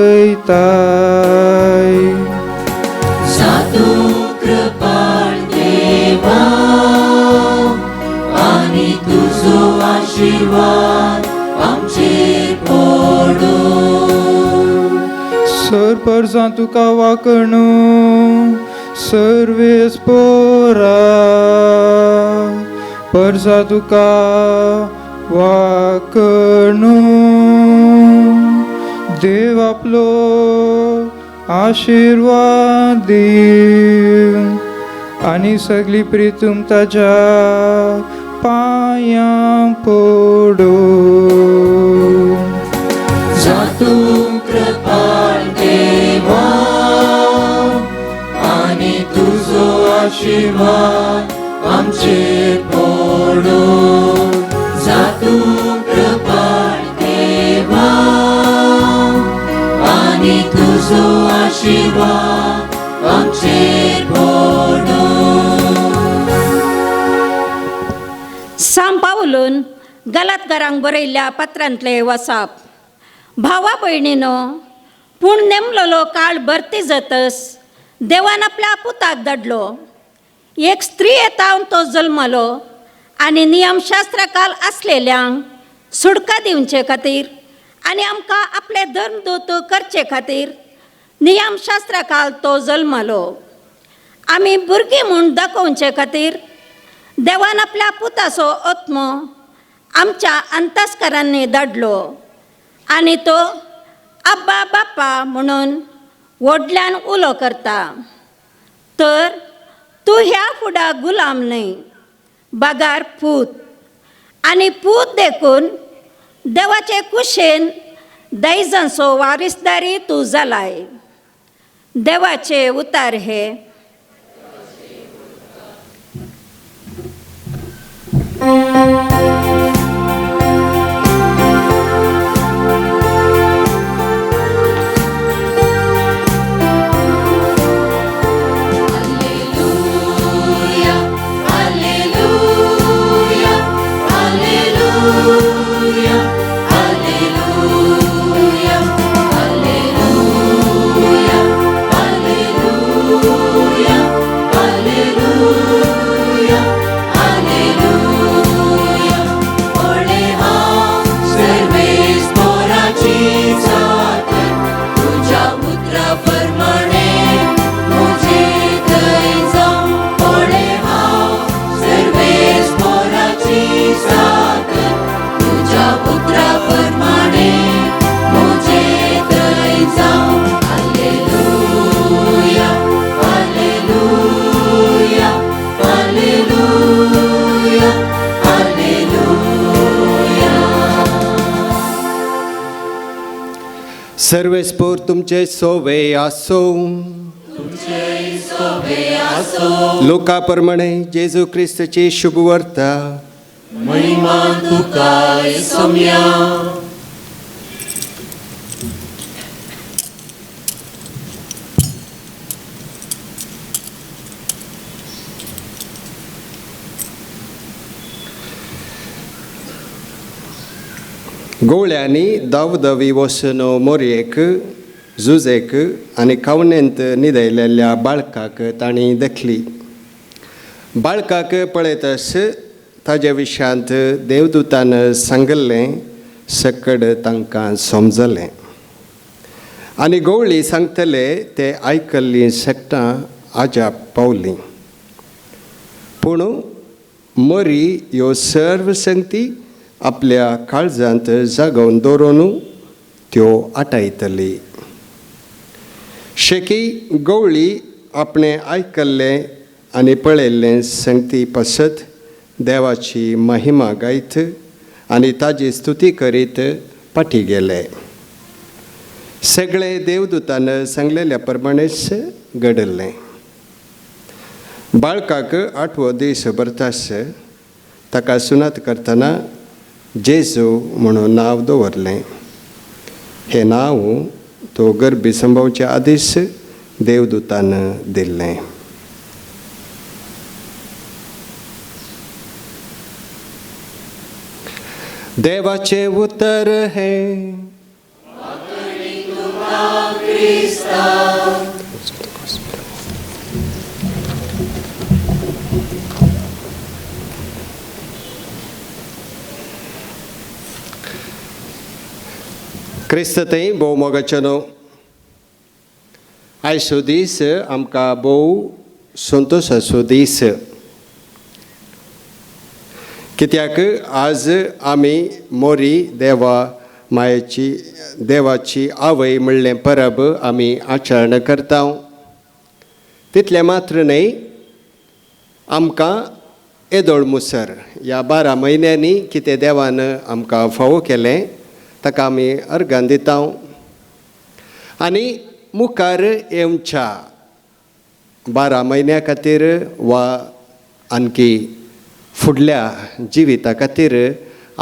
आशिर्वाद आमचेर पडूं. सर परजां तुका वाकणू सर्वेस पोरा परजा तुका वाकणू देव आपलो आशिर्वाद दिव आनी सगळी प्रितूम ताज्या पांयां पडूं. जातूं कृपाळ देवा आनी तुजो आशिर्वाद आमचेर पडूं. जातूं कृपाळ देवा आनी तुजो आशिर्वाद आमचेर पडूं. सांव पावलून गलातकारांक बरयल्ल्या पत्रांतले वसाप. भावा भयणीनो, पूण नेमलेलो काळ भरती जातस देवान आपल्या पुताक धाडलो. एक स्त्री येतावन तो जल्मलो आनी नियमशास्त्राकाल आसलेल्यांक सुडका दिवचे खातीर आनी आमकां आपले धर्मदूत करचे खातीर नियमशास्त्राकाल तो जल्मलो. आमी भुरगीं म्हूण दाखोवचे खातीर देवान आपल्या पुताचो आत्मो आमच्या अंतस्करांनी धाडलो आनी तो अब्बा बाप्पा म्हणून व्हडल्यान उलो करता. तर तूं ह्या फुडाक गुलाम न्हय बगार पूत, आनी पूत देखून देवाचे कुशेन दायजांचो वारिसदारी तूं जालाय. देवाचे उतार हे. Alleluia, Alleluia, Alleluia, Alleluia, Alleluia, Alleluia, Alleluia, Alleluia. ओळे हांव सर्वेस पोराची जात तुज्या उतरा प्रमाणे म्हजे थंय जावं. ओळे हांव सर्वेस पोराची जात तुज्या उतरा प्रमाणे म्हजे थंय जावं. Alleluia, Alleluia, Alleluia, Alleluia. सर्वेस्पोर तुमचे सोवे आसो. लोका प्रमाणे जेजू क्रिस्तची शुभवार्ता. महिमा तुका सोम्या. गोळ्यांनी दावदावी वसून मोरयेक जुजेक आनी खावणेंत न्हिदयलेल्या बाळकाक तांणी देखली. बाळकाक पळयतस ताज्या विशयांत देवदूतान सांगिल्लें सकड तांकां समजलें आनी गवळी सांगतले ते आयकल्लीं सगटां आजाप पावलीं. पूण मरी ह्यो सर्व संगती आपल्या काळजांत जागोवन दवरून त्यो आटायतली. शेकी गवळी आपणें आयकल्लें आनी पळयल्लें संगती पासत देवाची महिमा गायत आनी ताजी स्तुती करीत फाटीं गेले. सगळे देवदूतान सांगलेल्या प्रमाणेच घडलें. बाळकाक आठवो दीस भरतास ताका सुनात करतना जेजू म्हणून नांव दवरलें. हें नांव तो गर्भी संभवच्या आदीच देवदूतान दिल्लें. देवाचें उतर हें. क्रिस्त थंय भोव मोगाचें न्हू आयचो दीस आमकां भोव संतोशाचो दीस कित्याक आज आमी मोरी देवा मायेची देवाची आवय म्हणलें परब आमी आचरण करता. तितलें मात्र न्हय, आमकां येदोळ मुसर ह्या 12 म्हयन्यांनी कितें देवान आमकां फावो केलें ताका आमी अर्गां दिता. आनी मुखार येवच्या 12 म्हयन्या खातीर वा आणखी फुडल्या जिविता खातीर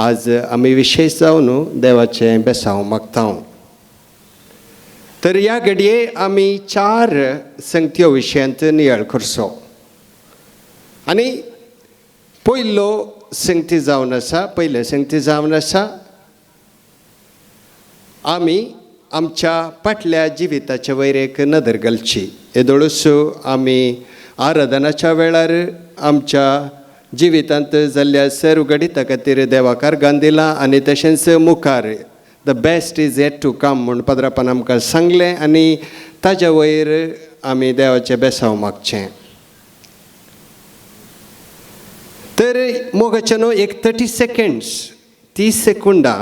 आज आमी विशेश जावन देवाचें बेसांव मागता. तर ह्या घडये आमी 4 संगत्यो विशयांत नियाळ करचो. आनी पयलो संगती जावन आसा, पयलें संगती जावन आसा आमी आमच्या फाटल्या जिविताच्या वयर एक नदर घालची. येदोळूच आमी आराधनाच्या वेळार आमच्या जिवितांत जाल्ल्या सर्व घडिता खातीर देवाक अर्गां दिलां आनी तशेंच मुखार the best is yet to come म्हूण पाद्रापान आमकां सांगलें आनी ताज्या वयर आमी देवाचें बेसांव मागचें. तर मोगाचें न्हू एक 30 सेकेंड्स 30 सेकुंडां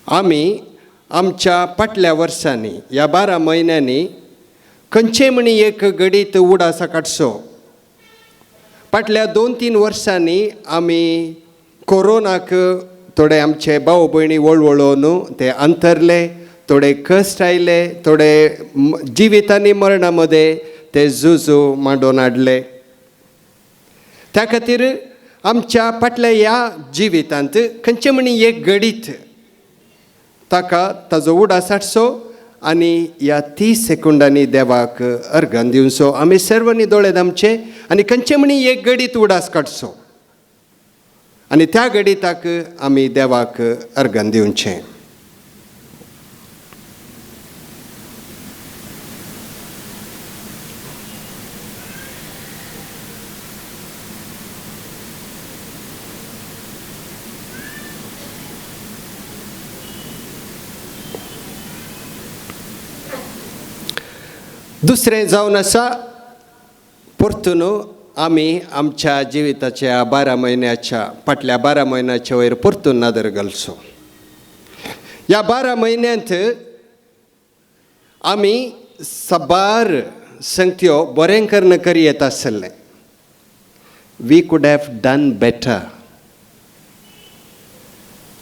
आमी आमच्या फाटल्या वर्सांनी ह्या 12 म्हयन्यांनी खंयचें म्हणी एक घडीत उडासा काडचो. फाटल्या 2-3 वर्सांनी आमी कोरोनाक थोडे आमचे भाव भयणी वळवळोवन ते अंतरले, थोडे कश्ट आयले, थोडे जिवीत आनी मरणा मदें ते झुजू मांडोवन हाडले. त्या खातीर आमच्या फाटल्या ह्या जिवितांत खंयचें म्हणी एक घडीत ताका ताजो उडास हाडचो आनी ह्या 30 सेकुंडांनी देवाक अर्गां दिवचो. आमी सर्वांनी दोळे दामचे आनी खंयचें म्हणी एक घडीत उडास काडचो आनी त्या घडिताक आमी देवाक अर्गां दिवचें. दुसरें जावन आसा परतून आमी आमच्या जिविताच्या 12 म्हयन्याच्या फाटल्या 12 म्हयन्याच्या वयर परतून नदर घालचो. ह्या 12 म्हयन्यांत आमी साबार संगत्यो बरें करून करी येता आसलें. We could have done better.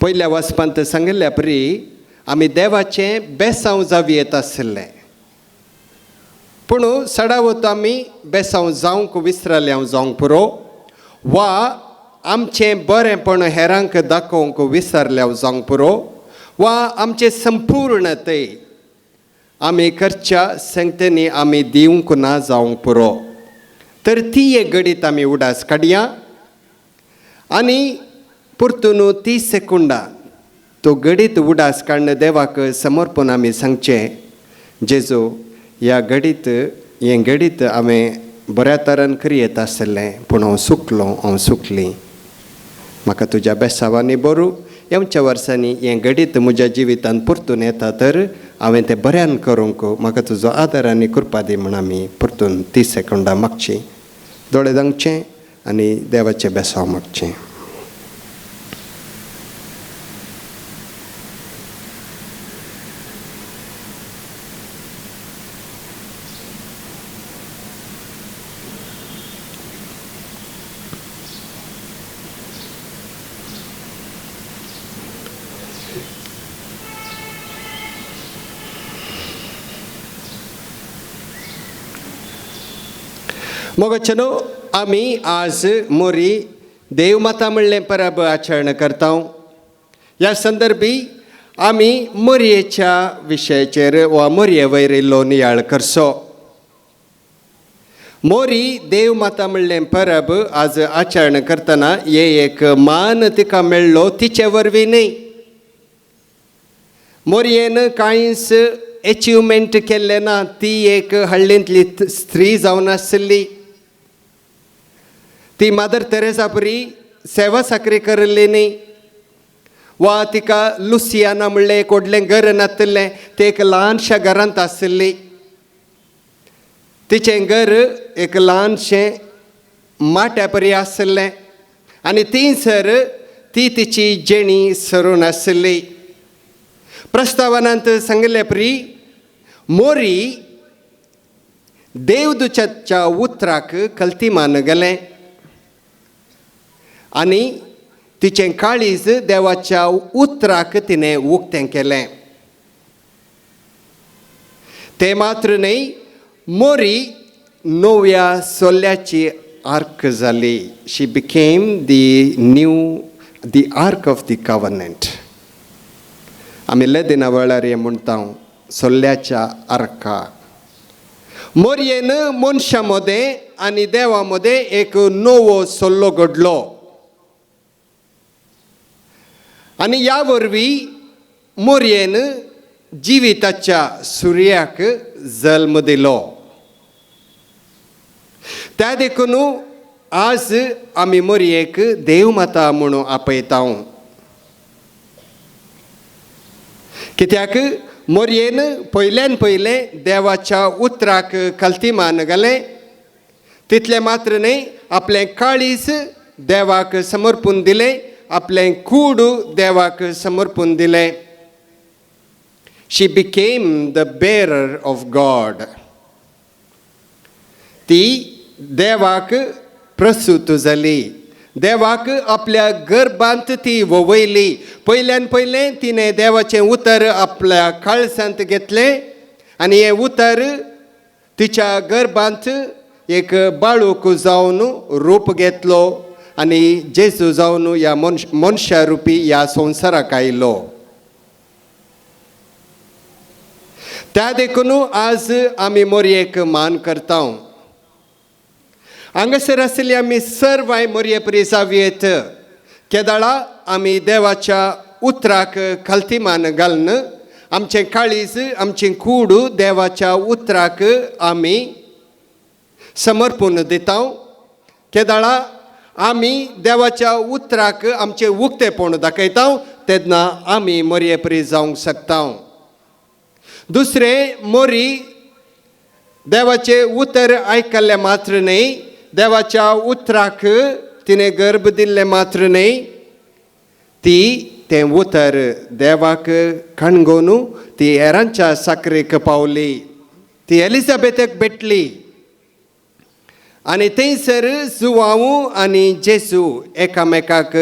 पयल्या वाचपांत सांगिल्ल्या परी आमी देवाचें बेसांव जावं येता आसलें, पूण सडावत आमी बेसांव जावंक विसरले हांव जावंक पुरो वा आमचें बरेंपण हेरांक दाखोवंक विसरले हांव जावंक पुरो वा आमचें संपूर्णतय आमी करच्या संगतेनी आमी दिवंक ना जावंक पुरो. तर ती एक घडीत आमी उडास काडया आनी परतून 30 सेकुंडां तो घडीत उडास काडून देवाक समर्पण आमी सांगचें, जेजू ह्या घडीत हें घडीत हांवें बऱ्या तरान करी येता आसलें पूण हांव सुकलो, हांव सुकली, म्हाका तुज्या बेसावांनी बरू येवच्या वर्सांनी हें घडीत म्हज्या जिवितांत परतून येता तर हांवें तें बऱ्यान करूंक म्हाका तुजो आदार आनी कृपा दी म्हूण आमी परतून 30 सेकंडां मागचीं, दोळे धांपचे आनी देवाचें बेसांव मागचें. मोगाचें न्हू आमी आज मोरी देवमाता म्हणलें परब आचरण करता. ह्या संदर्भी आमी मोरयेच्या विशयाचेर वा मोरये वयर इल्लो नियाळ करचो. मोरी देवमाता म्हणलें परब आज आचरण करतना हे एक मान तिका मेळ्ळो तिचे वरवीं न्हय. मोरयेन कांयच एचिवमेंट केल्लें ना, ती एक हळ्ळींतली स्त्री जावन आशिल्ली, ती मादर तेरेसा परी सेवा साकरी करिल्ली न्ही वा तिका लुसियाना म्हणलें एक व्हडलें घर नातिल्लें, तें एक ल्हानशा घरांत आशिल्ली. तिचें घर एक ल्हानशें माट्या परी आशिल्लें आनी थंयसर ती तिची जेणी सरून आशिल्ली. प्रस्तावनांत सांगिल्ले परी मोरी देवदूताच्या उतराक कल्तीमान गेलें आनी तिचें काळीज देवाच्या उतराक तिणें उक्तें केलें. तें मात्र न्हय, मोरी नव्या सोल्याची आर्क जाली. She became the new the ark of the covenant. आमी लेदिना वेळार हें म्हणटा, सोल्याच्या आर्का. मोरयेन मनशां मदें आनी देवा मदें एक नवो सल्लो घडलो आनी ह्या वरवीं मोरयेन जिविताच्या सुर्याक जल्म दिलो. त्या देखून आज आमी मोरयेक देवमाता म्हणून आपयता. कित्याक मोरयेन पयल्यान पयलें देवाच्या उतराक कल्तीमान घालें, तितलें मात्र न्हय आपलें काळीज देवाक समर्पून दिलें, आपलें कूड देवाक समर्पून दिलें. She became the bearer of God. ती देवाक प्रसूत जाली, देवाक आपल्या गर्भांत ती ववयली. पयल्यान पयलें तिणें देवाचें उतर आपल्या काळसांत घेतलें आनी हें उतर तिच्या गर्भांत एक बाळूक जावन रूप घेतलो आनी जेजू जावन ह्या मनशा रुपी ह्या संवसाराक आयलो. त्या देखून आज आमी मोरयेक मान करता. हांगासर आशिल्ली आमी सर्वांय मोरये परी जावयेत. केदाळा आमी देवाच्या उतराक खालतीमान घालून आमचें काळीज आमचें कूड देवाच्या उतराक आमी समर्पून दिता. केदाळा आमी देवाच्या उतराक आमचें उक्तेपण दाखयता तेन्ना आमी मोरये परी जावंक शकता. दुसरें, मोरी देवाचें उतर आयकल्लें मात्र न्हय, देवाच्या उतराक तिणें गर्भ दिल्लें मात्र न्हय, ती तें उतर देवाक कणगोवन ती हेरांच्या साकरेक पावली. ती एलिझाबेथेक भेटली आनी थंयसर जुवांव आनी जेजू एकामेकाक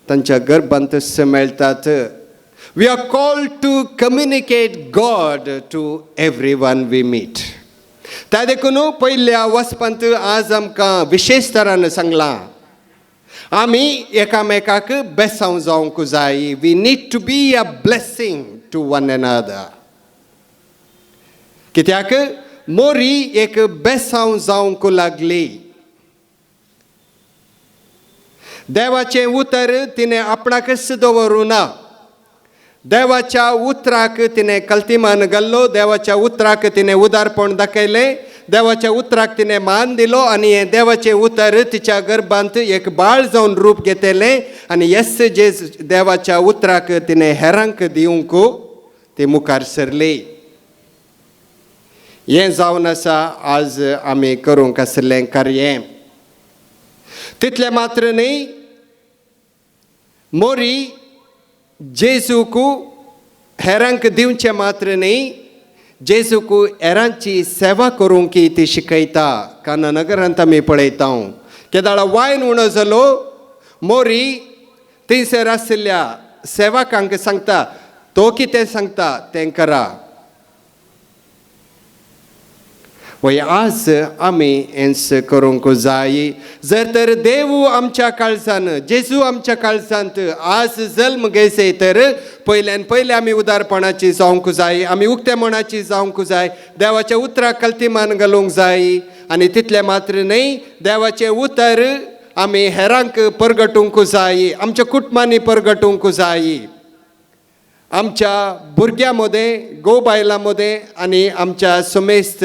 तांच्या गर्भांत मेळटात. We are called to communicate God to everyone we meet. त्या देखून पयल्या वचपांत आज आमकां विशेश तरान सांगलां, आमी एकामेकाक बेसांव जावंक जाय. We need to be a blessing to one another. कित्याक मोरी एक बेसांव जावंक लागली. देवाचें उतर तिणें आपणाकच दवरूं ना, देवाच्या उतराक तिणें कल्तीमान घाल्लो, देवाच्या उतराक तिणें उदारपण दाखयलें, देवाच्या उतराक तिणें मान दिलो आनी हें देवाचें उतर तिच्या गर्भांत एक बाळ जावन रूप घेतलें आनी येस जे देवाच्या उतराक तिणें हेरांक दिवंक ती मुखार सरली. हें जावन आसा आज आमी करूंक आशिल्लें कार्य. तितलें मात्र न्हय, मोरी जेजूक हेरांक दिवचें मात्र न्हय, जेजूक हेरांची सेवा करूंक ती शिकयता. काना नगरांत आमी पळयता, केदाळा वायन उणो जालो, मोरी थंयसर आशिल्ल्या सेवकांक सांगता, तो कितें सांगता तें करा. वय आज आमी हेंच करूंक जाय. जर तर देव आमच्या काळजान, जेजू आमच्या काळजांत आज जल्म घेयसे तर पयल्यान पयले आमी उदारपणाची जावंक जाय, आमी उक्ते मनाची जावंक जाय, देवाच्या उतराक कल्तीमान घालूंक जाय आनी तितलें मात्र न्हय, देवाचें उतर आमी हेरांक परगटूंक जाय, आमच्या कुटुंबांनी परगटूंक जाय, आमच्या भुरग्यां मदें, घोव बायलां मदें आनी आमच्या समेस्त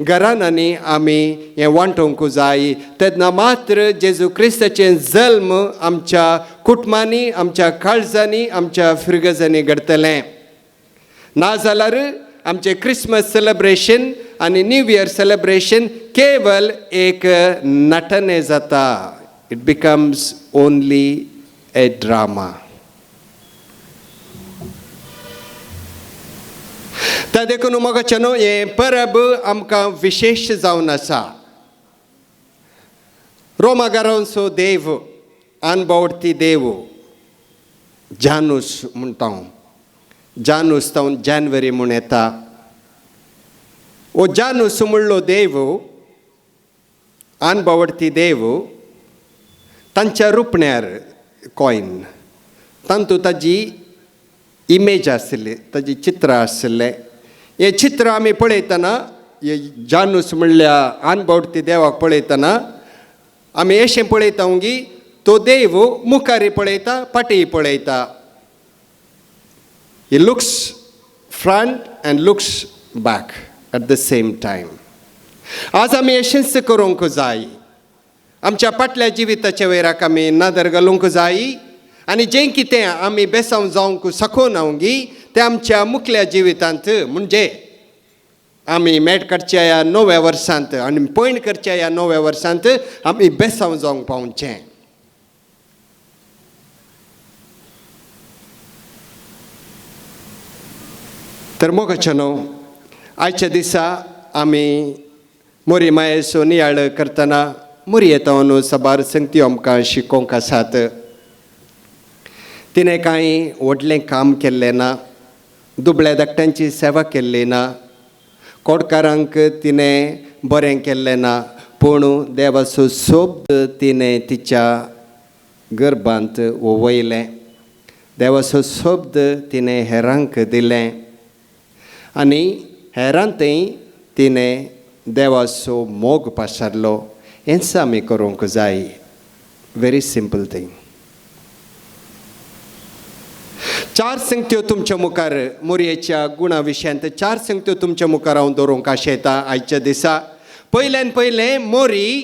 घरांनी आमी हें वांटोवंक जाय. तेन्ना मात्र जेजू क्रिस्ताचें जल्म आमच्या कुटुंबांनी, आमच्या काळजांनी, आमच्या फिरगजांनी घडतलें. नाजाल्यार आमचें क्रिसमस सेलेब्रेशन आनी न्यू इयर सेलेब्रेशन केवल एक नटने जाता. It becomes only a drama. त्या देखून मोगाचें न्हू हें परब आमकां विशेश जावन आसा. रोमागारांचो देव, अनबावडती देव जानूस म्हणटा हांव, जानूस तावन जानवरी म्हूण येता. ओ जानूस म्हणलो देव, अनबावडती देव, तांच्या रुपण्यार कॉयन तांतू ताजी इमेज आशिल्ली, ताजी चित्रां आशिल्लें. हें चित्र आमी पळयतना, हे जानूस म्हणल्या अनबावडती देवाक पळयतना आमी अशें पळयता की तो देव मुखारी पळयता, फाटीं पळयता. He looks front and looks back at the same time. आज आमी अशेंच करूंक जाय. आमच्या फाटल्या जिविताच्या वयराक आमी नदर घालूंक जाय आनी जें कितें आमी बेसांव जावंक शकना गी तें आमच्या मुखल्या जिवितांत, म्हणजे आमी मेट काडच्या ह्या नव्या वर्सांत आनी पयण करच्या ह्या नव्या वर्सांत आमी बेसांव जावंक पावचें. तर मोगाचें न्हू आयच्या दिसा आमी मोरी मायेचो नियाळ करतना मोरी येता न्हू साबार संगती आमकां शिकोवंक आसात. तिणें कांय व्हडलें काम केल्लें ना, दुबळ्या धाकट्यांची सेवा केल्ली ना, कोडकारांक तिणें बरें केल्लें ना, पूण देवाचो शब्द तिणें तिच्या गर्भांत वयलें, देवाचो शब्द तिणें हेरांक दिलें आनी हेरांतय तिणें देवाचो मोग पासारलो. हेंच आमी करूंक जाय. Very simple thing. चार संगत्यो तुमच्या मुखार मोरयेच्या गुणा विशयांत चार संगत्यो तुमच्या मुखार हांव दवरूंक आशेता आयच्या दिसा. पयल्यान पयलें, मोरी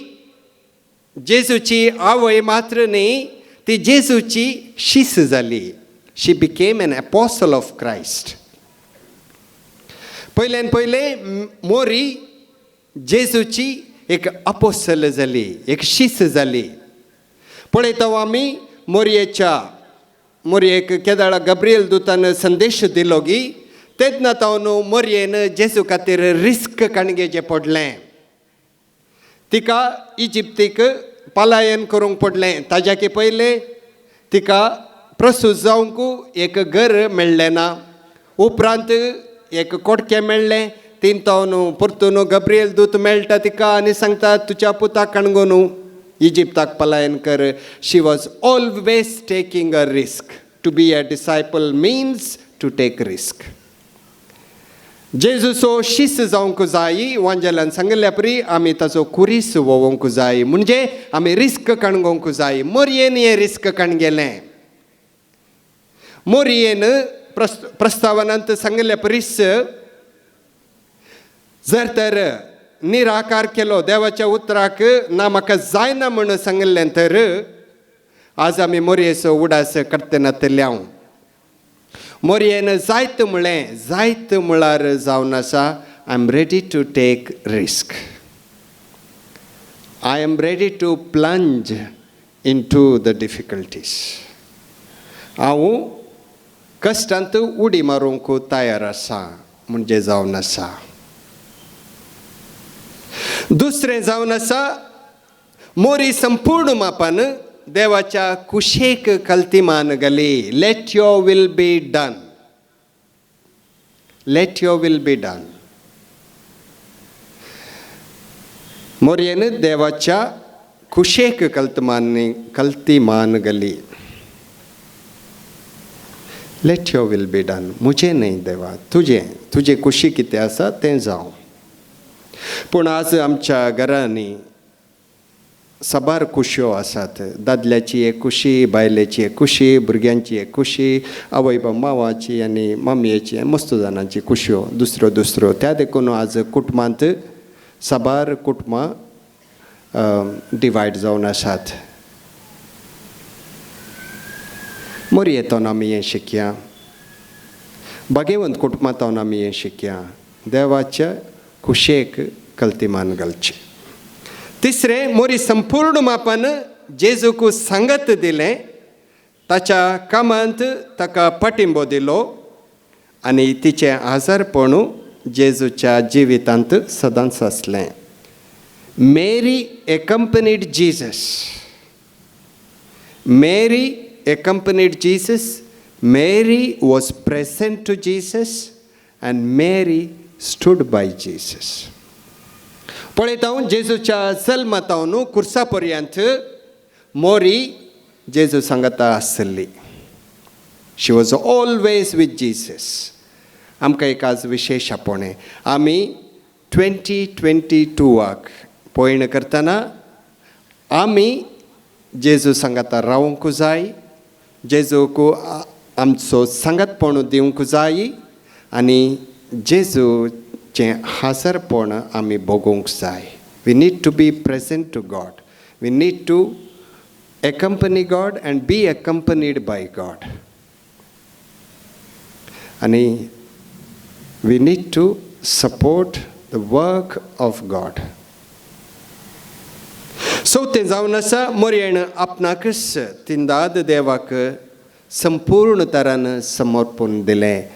जेजूची आवय मात्र न्ही, ती जेजूची शीस जाली. She became an apostle of Christ. पयल्यान पयलें मोरी जेजूची एक अपोसल जाली, एक शीस जाली. पळयता आमी मोरयेच्या मोरयेक केदाळा गब्रियल दुतान संदेश दिलो गी तेन्ना तावन मोरयेन जेजू खातीर रिस्क काणगेचें पडलें. तिका इजिप्तीक पलायन करूंक पडलें. ताज्याकी पयलें तिका प्रसूत जावंक एक घर मेळ्ळें ना, उपरांत एक कोडकें मेळ्ळें. तीन तावन परतून गब्रियल दूत मेळटा तिका आनी सांगता तुज्या पुताक काणगोनू इजिप्ताक पलायन कर. She was always taking a risk. To be a disciple means to take risk. जेजूचो शीस जावंक जाय. वांजेलान सांगिल्ल्या परी आमी ताचो कुरीस वोवंक जाय, म्हणजे आमी रिस्क काणगोवंक जाय. मोरयेन हें रिस्क काणगेलें. मोरयेन प्रस्तावनांत सांगिल्ल्या परीस जर तर निराकार केलो देवाच्या उतराक ना म्हाका जायना म्हूण सांगिल्लें तर आज आमी मोरयेचो उडास काडटनातले हांव. मोरयेन जायत म्हळें, जायत म्हळ्यार जावन आसा I am ready to take risk, I am ready to plunge into the difficulties. हांव कश्टांत उडी मारूंक तयार आसा म्हणजे जावन आसा. दुसरें जावन आसा मोरी संपूर्ण मापान देवाच्या कुशेक कल्तिमान घाली. Let your will be done, let your will be done. मोरयेन देवाच्या कुशेक कल्तिमान घाली. Let your will be done, म्हजें न्हय देवा, तुजें, तुजें कुशी कितें आसा तें जावं. पूण आज आमच्या घरांनी साबार कुश्यो आसात. दादल्याची एक कुशी, बायलेची एक कुशी, भुरग्यांची एक कुशी, आवय मावाची आनी मम्मीची मस्त जाणांची कुश्यो, दुसऱ्यो दुसऱ्यो. त्या देखून आज कुटुंबांत साबार कुटुंबां डिवायड जावन आसात. मोरयेंतल्यान आमी हें शिकया, भागेवंत कुटुंबांतल्यान आमी हें शिकया, देवाच्या कुशेक कल्तिमान घालचें. तिसरें, मोरी संपूर्ण मापान जेजूक सांगत दिलें, ताच्या कामांत ताका पाठिंबो दिलो आनी तिचें आजारपण जेजूच्या जिवितांत सदांच आसलें. Mary accompanied Jesus. Mary accompanied Jesus. Mary was present to Jesus and Mary stood by Jesus. पळयता हांव जेजूच्या जल्मातावन कुर्सा पर्यंत मोरी जेजू सांगता आसली. She was always with Jesus. आमकां एक आज विशेश आपोवणें, आमी 2022 पयण करतना आमी जेजू सांगाता रावंक जाय, जेजूक आमचो सांगातपण दिवंक जाय आनी जेजूचें हाजरपण आमी भोगूंक जाय. We need to be present to God. We need to accompany God and be accompanied by God. आनी we need to support the work of God. चवथें जावन आसा, मोरयेन आपणाकच तिंदाद देवाक संपूर्ण तरान समर्पण दिलें.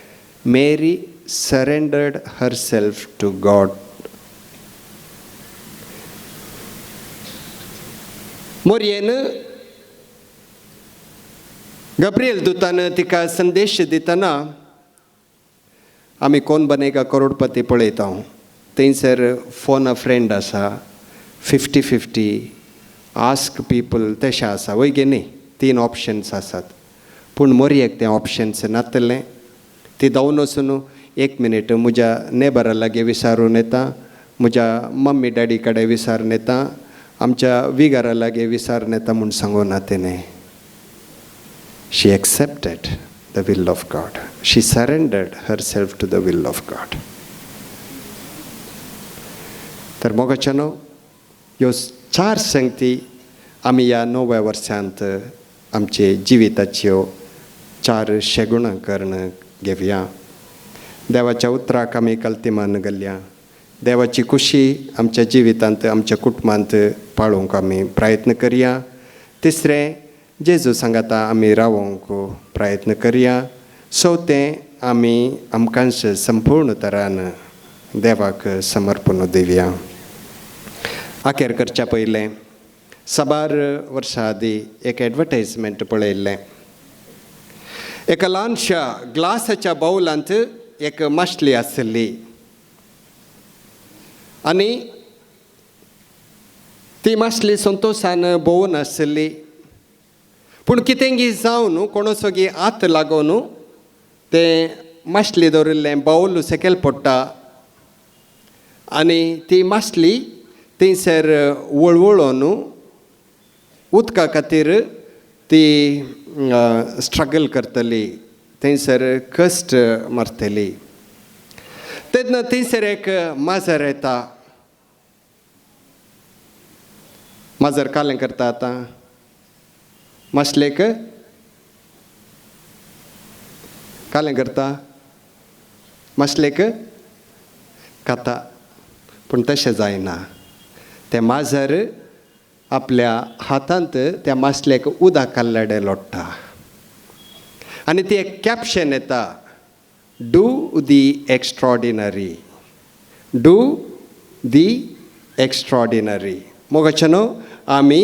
Mary surrendered herself to God. मोरयेन Gabriel दुतान तिका संदेश दितना आमी कोण बनेगा करोडपती पळयता, थंयसर फोन अ फ्रेंड आसा, 50-50 आस्क पीपल तशें आसा, वय गे न्ही, 3 ऑप्शन्स आसात. पूण मोरयेक तें ऑप्शन्स नातलें. ती धांवन वचून एक मिनीट म्हज्या नेबरा लागीं विचारून येता, म्हज्या मम्मी डॅडी कडेन विचारून येता, आमच्या विगारा लागीं विचारून येता म्हूण सांगूना तिणें. She accepted the will of God. She surrendered herself to the will of God. तर मोगाच्यानो, ह्यो 4 संगती आमी ह्या 9व्या वर्सांत आमचे जिविताच्यो 4 शेगुणां करून घेवया. देवाच्या उतराक आमी कल्तिमान घालया. देवाची खुशी आमच्या जिवितांत आमच्या कुटुंबांत पाळोवंक आमी प्रयत्न करया. तिसरें, जेजू सांगाता आमी रावोंक प्रयत्न करया. चवथें, आमी आमकांच संपूर्ण तरान देवाक समर्पण दिवया. अखेर करच्या पयलें साबार वर्सां आदीं एक एडवर्टायजमेंट पळयल्लें. एका ल्हानशा ग्लासाच्या बावलांत एक मासली आसली आनी ती मासली संतोशान भोंवून आसली. पूण कितेंगी जावन कोणसोगी हात लागून तें मासली दवरिल्लें बावल सकयल पडटा आनी ती मासली थंयसर वळवळून उदका खातीर ती स्ट्रगल करतली, थंयसर कश्ट मारतली. तेन्ना थंयसर एक माजर येता. माजर कालें करता आतां मासलेक कालें करता, मासलेक खाता. पूण तशें जायना. तें माजर आपल्या हातांत त्या मासलेक उदक काल्लडे लोट्टा आनी ती एक कॅप्शन येता, do the extraordinary, do the extraordinary. मोगाच्यानो, आमी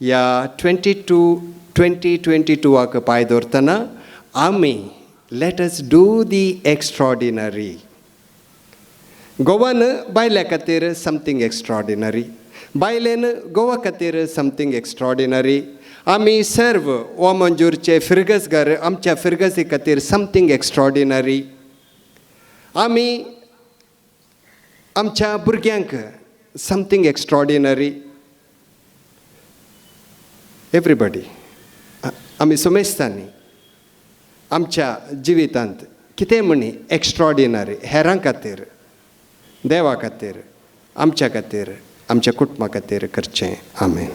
ह्या 2022 पांय दवरतना आमी let us do the extraordinary. Goan बायल्या खातीर समथींग एक्स्ट्रॉर्डिनरी, बायलेन गोवा खातीर समथींग एक्स्ट्रॉर्डिनरी, आमी सर्व वामंजूरचे फिरगजगार आमच्या फिरगजी खातीर समथींग एक्स्ट्रॉर्डिनरी, आमी आमच्या भुरग्यांक समथींग एक्स्ट्रॉर्डिनरी. एवरीबडी आमी समेस्तांनी आमच्या जिवितांत कितें म्हणी एक्स्ट्रॉर्डिनरी हेरां खातीर, देवा खातीर, आमच्या खातीर, आमच्या कुटुंबा खातीर करचें. आमेन.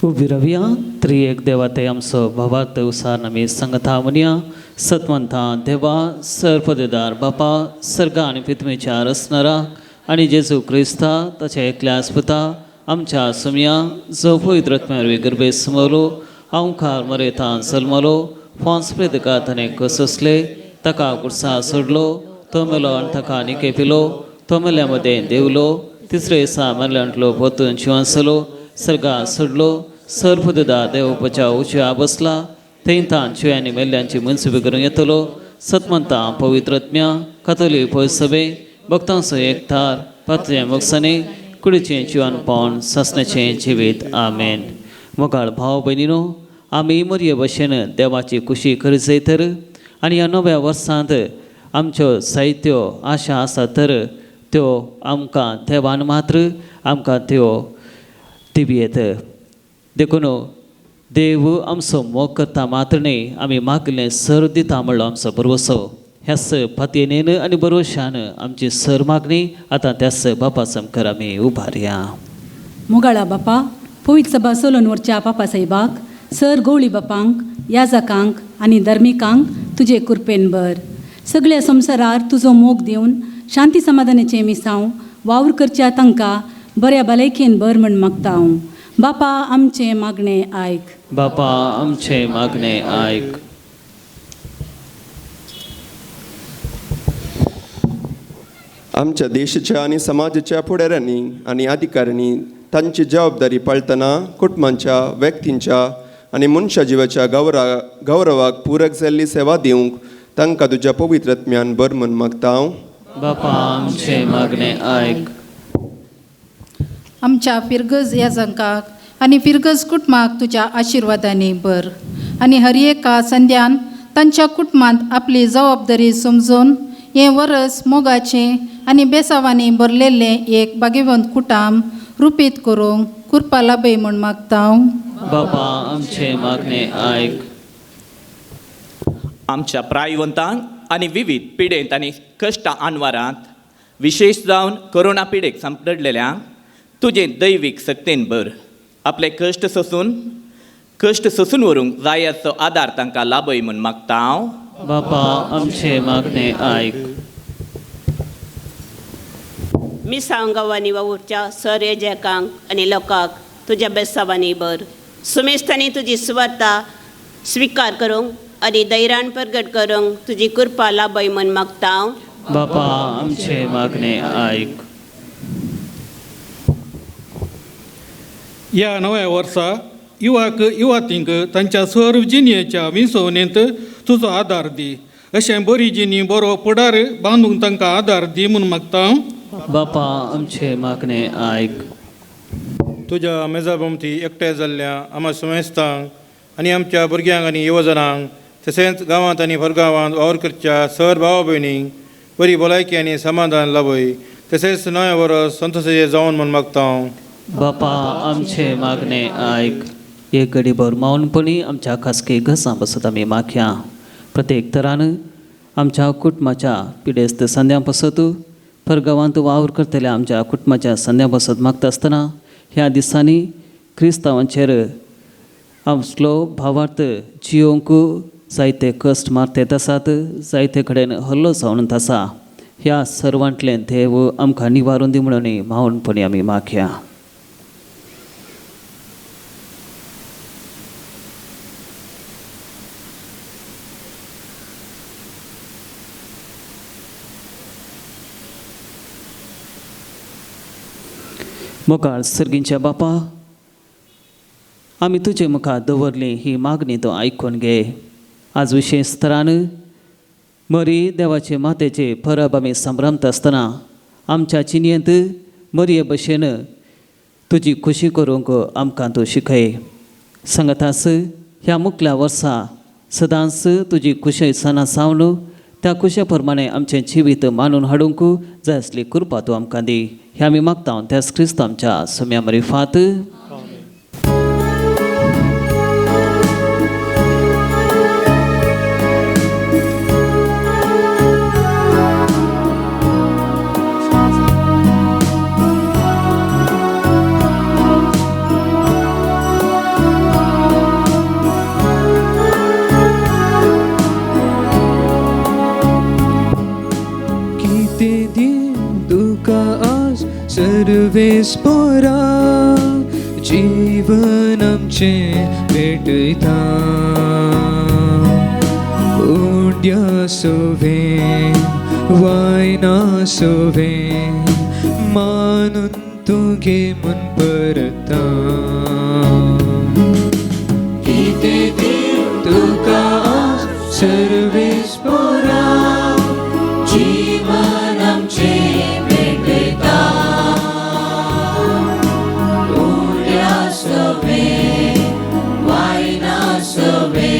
उबी रावया. त्रिएक देवा ते आमचो भावार्थ उसार आमी सांगता म्हणया. सतवंता देवा सर्पदेदार बापा सर्गा आनी पितमेच्या रचणारा आनी जेजू क्रिस्ता ताच्या एकल्या आस्पता आमच्या सुमया जो पवित्र आत्म्या वरवीं गर्भे समवलो अंवकार मरेतान जल्मलो फोंस प्रेदका ताणें कससले ताका कुर्सा सोडलो तो मेलो आनी ताका निके पिलो तो मेल्या मदें देवलो तिसरे दिसा मेल्यांतलो परतून जिवासलो सर्गा सोडलो सर्पदुदा देवपाच्या उजव्या बसला थंय तान जिव्यांनी मेल्ल्यांची मनसुबी करूंक येतलो. सतमंता पवित्र आत्म्या कातोलीक पयसबे भक्तांचो एकठार पातळ्या मोगसांनी कुडीचें जिवन पावन सासण्याचें जिवीत. आमेन. मोगाळ भाव भयणीनो, आमी मरये भशेन देवाची खुशी करीत जाय तर आनी ह्या नव्या वर्सांत आमच्यो जायत्यो आशा आसा तर त्यो आमकां देवान मात्र आमकां त्यो दिवयेत. देखून देव आमचो मोग करता मात्र न्हय, आमी मागलें सर दिता म्हणलो आमचो भरवसो. ह्याच पातयेन आनी भरवशान आमची सर मागणी आतां त्याच बापा सामकार आमी उबारया. मोगाळा बापा, पवित्र सभा सोलून व्हरच्या पापा साहेबाक, सर गवळी बापांक, याजकांक आनी धर्मिकांक तुजे कृपेन भर. सगळ्या संवसारार तुजो मोग दिवन शांती समाधानाचें मिसांव वावर करच्या तांकां बऱ्या भलायकेन भर म्हण मागता हांव. बापा आमचें मागणें आयक. बापा आमचें मागणें आयक. आमच्या देशाच्या आनी समाजाच्या फुडाऱ्यांनी आनी अधिकाऱ्यांनी तांची जबाबदारी पाळटना कुटुंबांच्या, व्यक्तींच्या आनी मनशा जिवाच्या गौरवाक पूरक जाल्ली सेवा दिवंक तांकां तुज्या पवित्र आत्म्यान भर म्हूण मागता हांव. बापा आमचें मागणें आयक. आमच्या फिरगज याजकांक आनी फिरगज कुटुंबाक तुज्या आशिर्वादांनी भर आनी हर एका संध्यान तांच्या कुटुंबांत आपली जबाबदारी समजून हें वरस मोगाचें आनी बेसावांनी भरलेलें एक भाग्यवंत कुटाम रुपीत करूंक कृपा लाभय म्हूण मागता हांव. बापा आमचें मागणें आयक. आमच्या प्रायवंतांक आनी विविध पिडेंत आनी कश्ट आनवारांत विशेश जावन कोरोना पिडेक सांपडलेल्यांक तुजें दैवीक सक्तेन भर. आपले कश्ट सोसून व्हरूंक जायाचो आदार तांकां लाभय म्हूण मागता हांव. बापा आमचें मागणें आयक. मिसांव गांवांनी वावुरच्या सर एजकांक आनी लोकांक तुज्या बेसावांनी भर. सुमेस्तांनी तुजी सुवार्ता स्विकार करूंक आनी धैर्यान प्रगट करूंक तुजी कृपा लाभय म्हूण मागता हांव. बापा आमचें मागणें आयक. ह्या नव्या वर्सा युवाक युवातींक तांच्या सर्व जिणेच्या विसवणेंत तुजो आदार दी. अशें बरी जिणी बरो फुडार बांदूंक तांकां आदार दी म्हूण मागता हांव. बापा आमचें मागणें आयक. तुज्या मेजा भोंवती एकठांय जाल्ल्या आमा सुमेस्तांक आनी आमच्या भुरग्यांक आनी युवजनांक तशेंच गांवांत आनी परगांवांत वावर करच्या सर भावा भयणींक बरी भलायकी आनी समाधान लाभय. तशेंच नवें वर्स संतोशाचें जावन म्हूण मागता हांव. बापा आमचें मागणें आयक. एक घडीभर मौनपणी आमच्या खासगी घसां बसत आमी मागया. प्रत्येक तरान आमच्या कुटुंबाच्या पिडेस्त संद्यां पासत परगांवांत वावर करतल्या आमच्या कुटुंबाच्या संद्यां पासत मागता आसतना ह्या दिसांनी क्रिस्तांवांचेर आमचो भावार्थ जियोंक जायते कश्ट मारतेत आसात, जायते कडेन हल्लो जावन आसा. ह्या सर्वांतलें देव आमकां निवारून दी म्हणून मावनपणी आमी मागया. मोगाळ सर्गींच्या बापा, आमी तुजे मुखार दवरली ही मागणी तूं आयकून घे. आज विशेश स्तरान मरी देवाचे मातेचे परब आमी संभ्रमता आसतना आमच्या चिनयेंत मरये भशेन तुजी खुशी करूंक आमकां तूं शिकय. सांगतास ह्या मुखल्या वर्सा सदांच तुजी खुशी सणां सावन त्या खुशे प्रमाणे आमचें जिवीत मानून हाडूंक जाय आसली कृपा तूं आमकां दी. हें आमी मागता त्याच क्रिस्त आमच्या सम्या मरिफात. कितें दी तुका आज सर्वेस्पोरा जीवन आमचें भेटयता उंड्या सोवे वायना सोवे मानून तुगे मन परता कितें दिवं तुका आज सर्वेस्पोरा जीवन आमचें भेटयता उंड्या सोवे वायना सोवे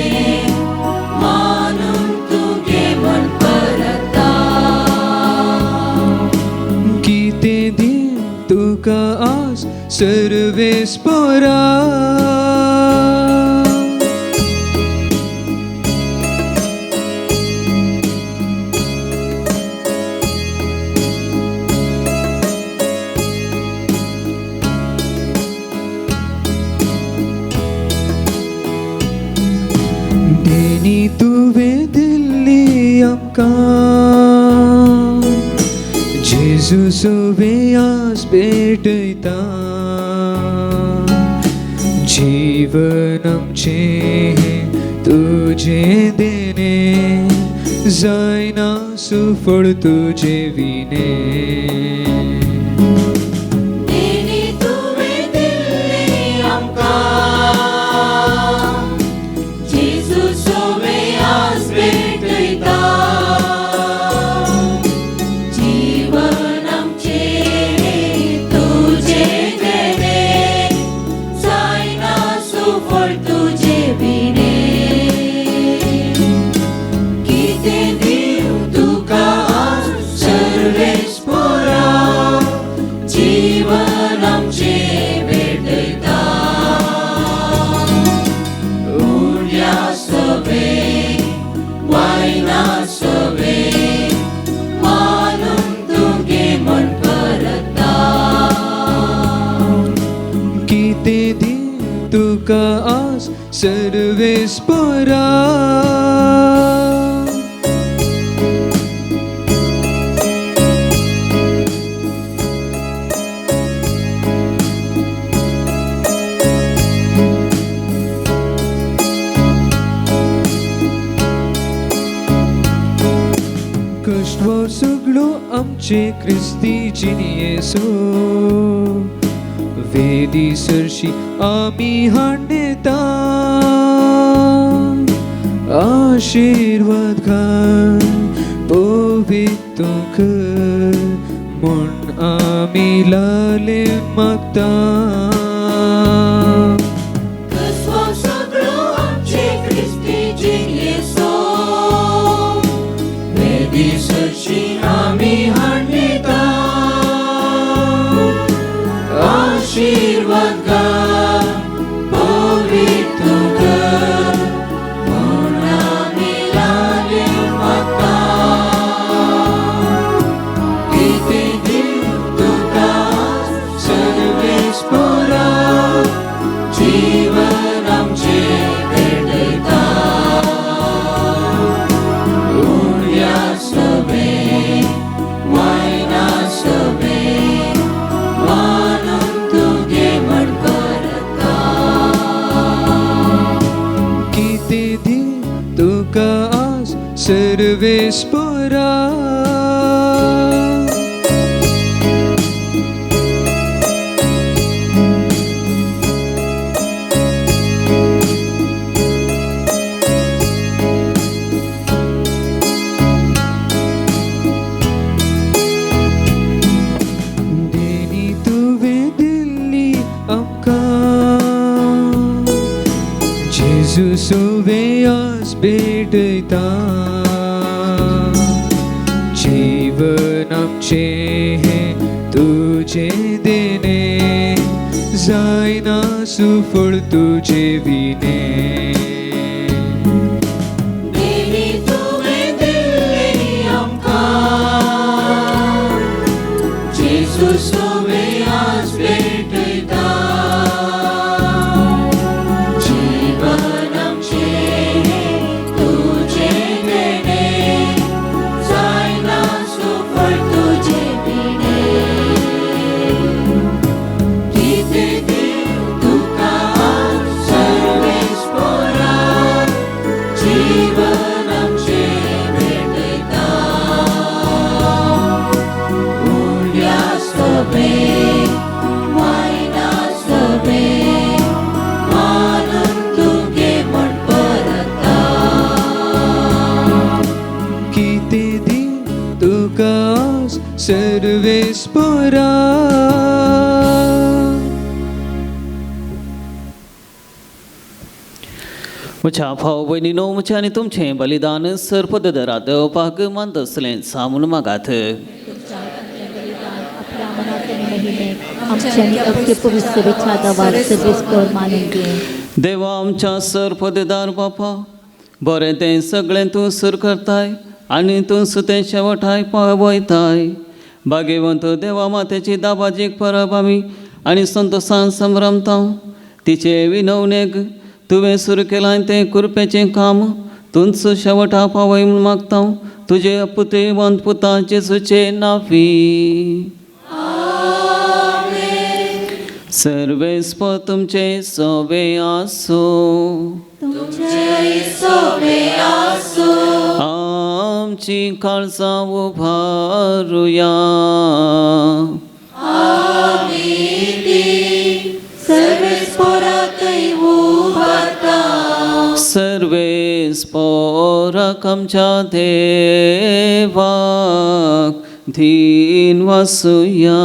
मानून तुगे म्हण परता कितें दिवं तुका आज सर्वेस्पोरा देणी तुवें दिल्ली आमकां जेजू सोवे आज भेटयता जीवन आमचें तुजें देणें जायना सुफळ तुजें विणें देणी तुवें दिल्ली आमकां जेजू सोवे आज भेटयता जीवन आमचें तुजें देणें जायना सुफळ तुजें विणें कितें दिवं तुका आज सर्वेस्पोरा जीवन आमचें भेटयता उंड्या सोवे वायना सोवे मानून तुगे म्हण परता कितें दिवं तुका आज सर्वेस्पोरा कश्टवार सगळो आमचे क्रिस्ती जिणयेचो वेदी सरशी आमी हाडता आशिर्वाद घाल पवित्र कर म्हूण आमी लाले मागता कसो सगळो आमचे क्रिस्ती जिणयेचो वेदी सरशी आमी हाडता आशिर्वाद घाल पवित्र कर म्हूण आमी लाले मागता कितें दिवं तुका सर्वेस्पोरा जीवन आमचें भेटयता उंड्या सोवे वायना सोवे मानून तुगे म्हण परता कितें दिवं तुका आज सर्वेस्पोरा देणी तुवें दिल्ली आमकां जेजू सोवे आज भेटयता जीवन आमचें तुजें देणें जायना सुफळ तुजें विणें देणी तुवें दिल्ली आमकां जेजू सोवे आज भेटयता जीवन आमचें तुजें देणें जायना सुफळ सर्वेस्पोरा. म्हज्या भाव भयणीनो, म्हजें आनी तुमचें बलिदान सर्पदरा देवपाक मानतसलें सामून मागात. देवा आमच्या सर्पदेदार बापा, बरें तें सगळें तूं सुर करताय आनी तूं सुतें शेवटाय पावयताय. भाग्यवंत देवा मातेची दाबाजीक परब आमी आनी संतोसान संभ्रमता. तिचे विनवणेक तुवें सुरू केलां तें कुरपेचें काम तूंच शेवटा पावय म्हूण मागता तुजे पुतेवंत पुता जेजूचे नांवी. सर्वेस्पोर तुमचे सोबे आसूं. आमची काळजां उबारुया. सर्वेस्पोराक आमच्या देवाक धीन वासुया.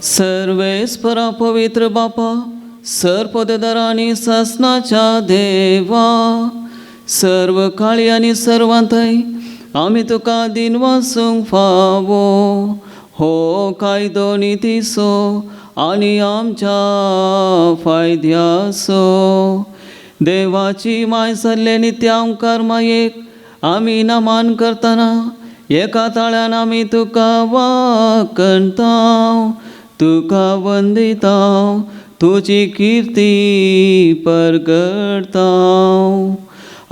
सर्वेस्परा पवित्र बापा, सर्पदेदार आनी सासनाच्या देवा, सर्व काळी आनी सर्वांतय आमी तुका दिन वासूंक फावो हो कायदो नितीचो आनी आमच्या फायद्याचो. देवाची माय जाल्ले नित्यांकार मायेक आमी नमन करतना एका ताळ्यान आमी तुका वाकणता, तुका वंदिता, तुजी किर्ती परगडता.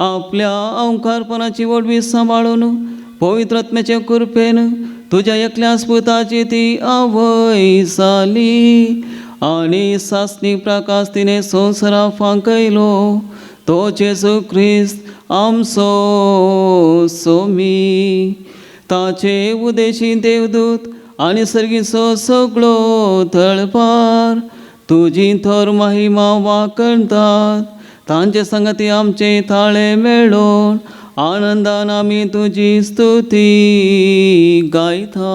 आपल्या अंकारपणाची व्हडवी सांबाळून पवित्र आत्म्याचे कृपेन तुज्या एकल्याच पुताची ती आवय जाली आनी सासणी प्रकाश तिणें संवसारा फांकयलो तो जेजू क्रिस्त आमचो सोमी. ताचे उदेशी देवदूत आनी सर्गीचो सगळो थळपार तुजी थोर महिमा वाकणतात. तांचे संगती आमचे थाळे मेळोवन आनंदान आमी तुजी स्तुती गायता.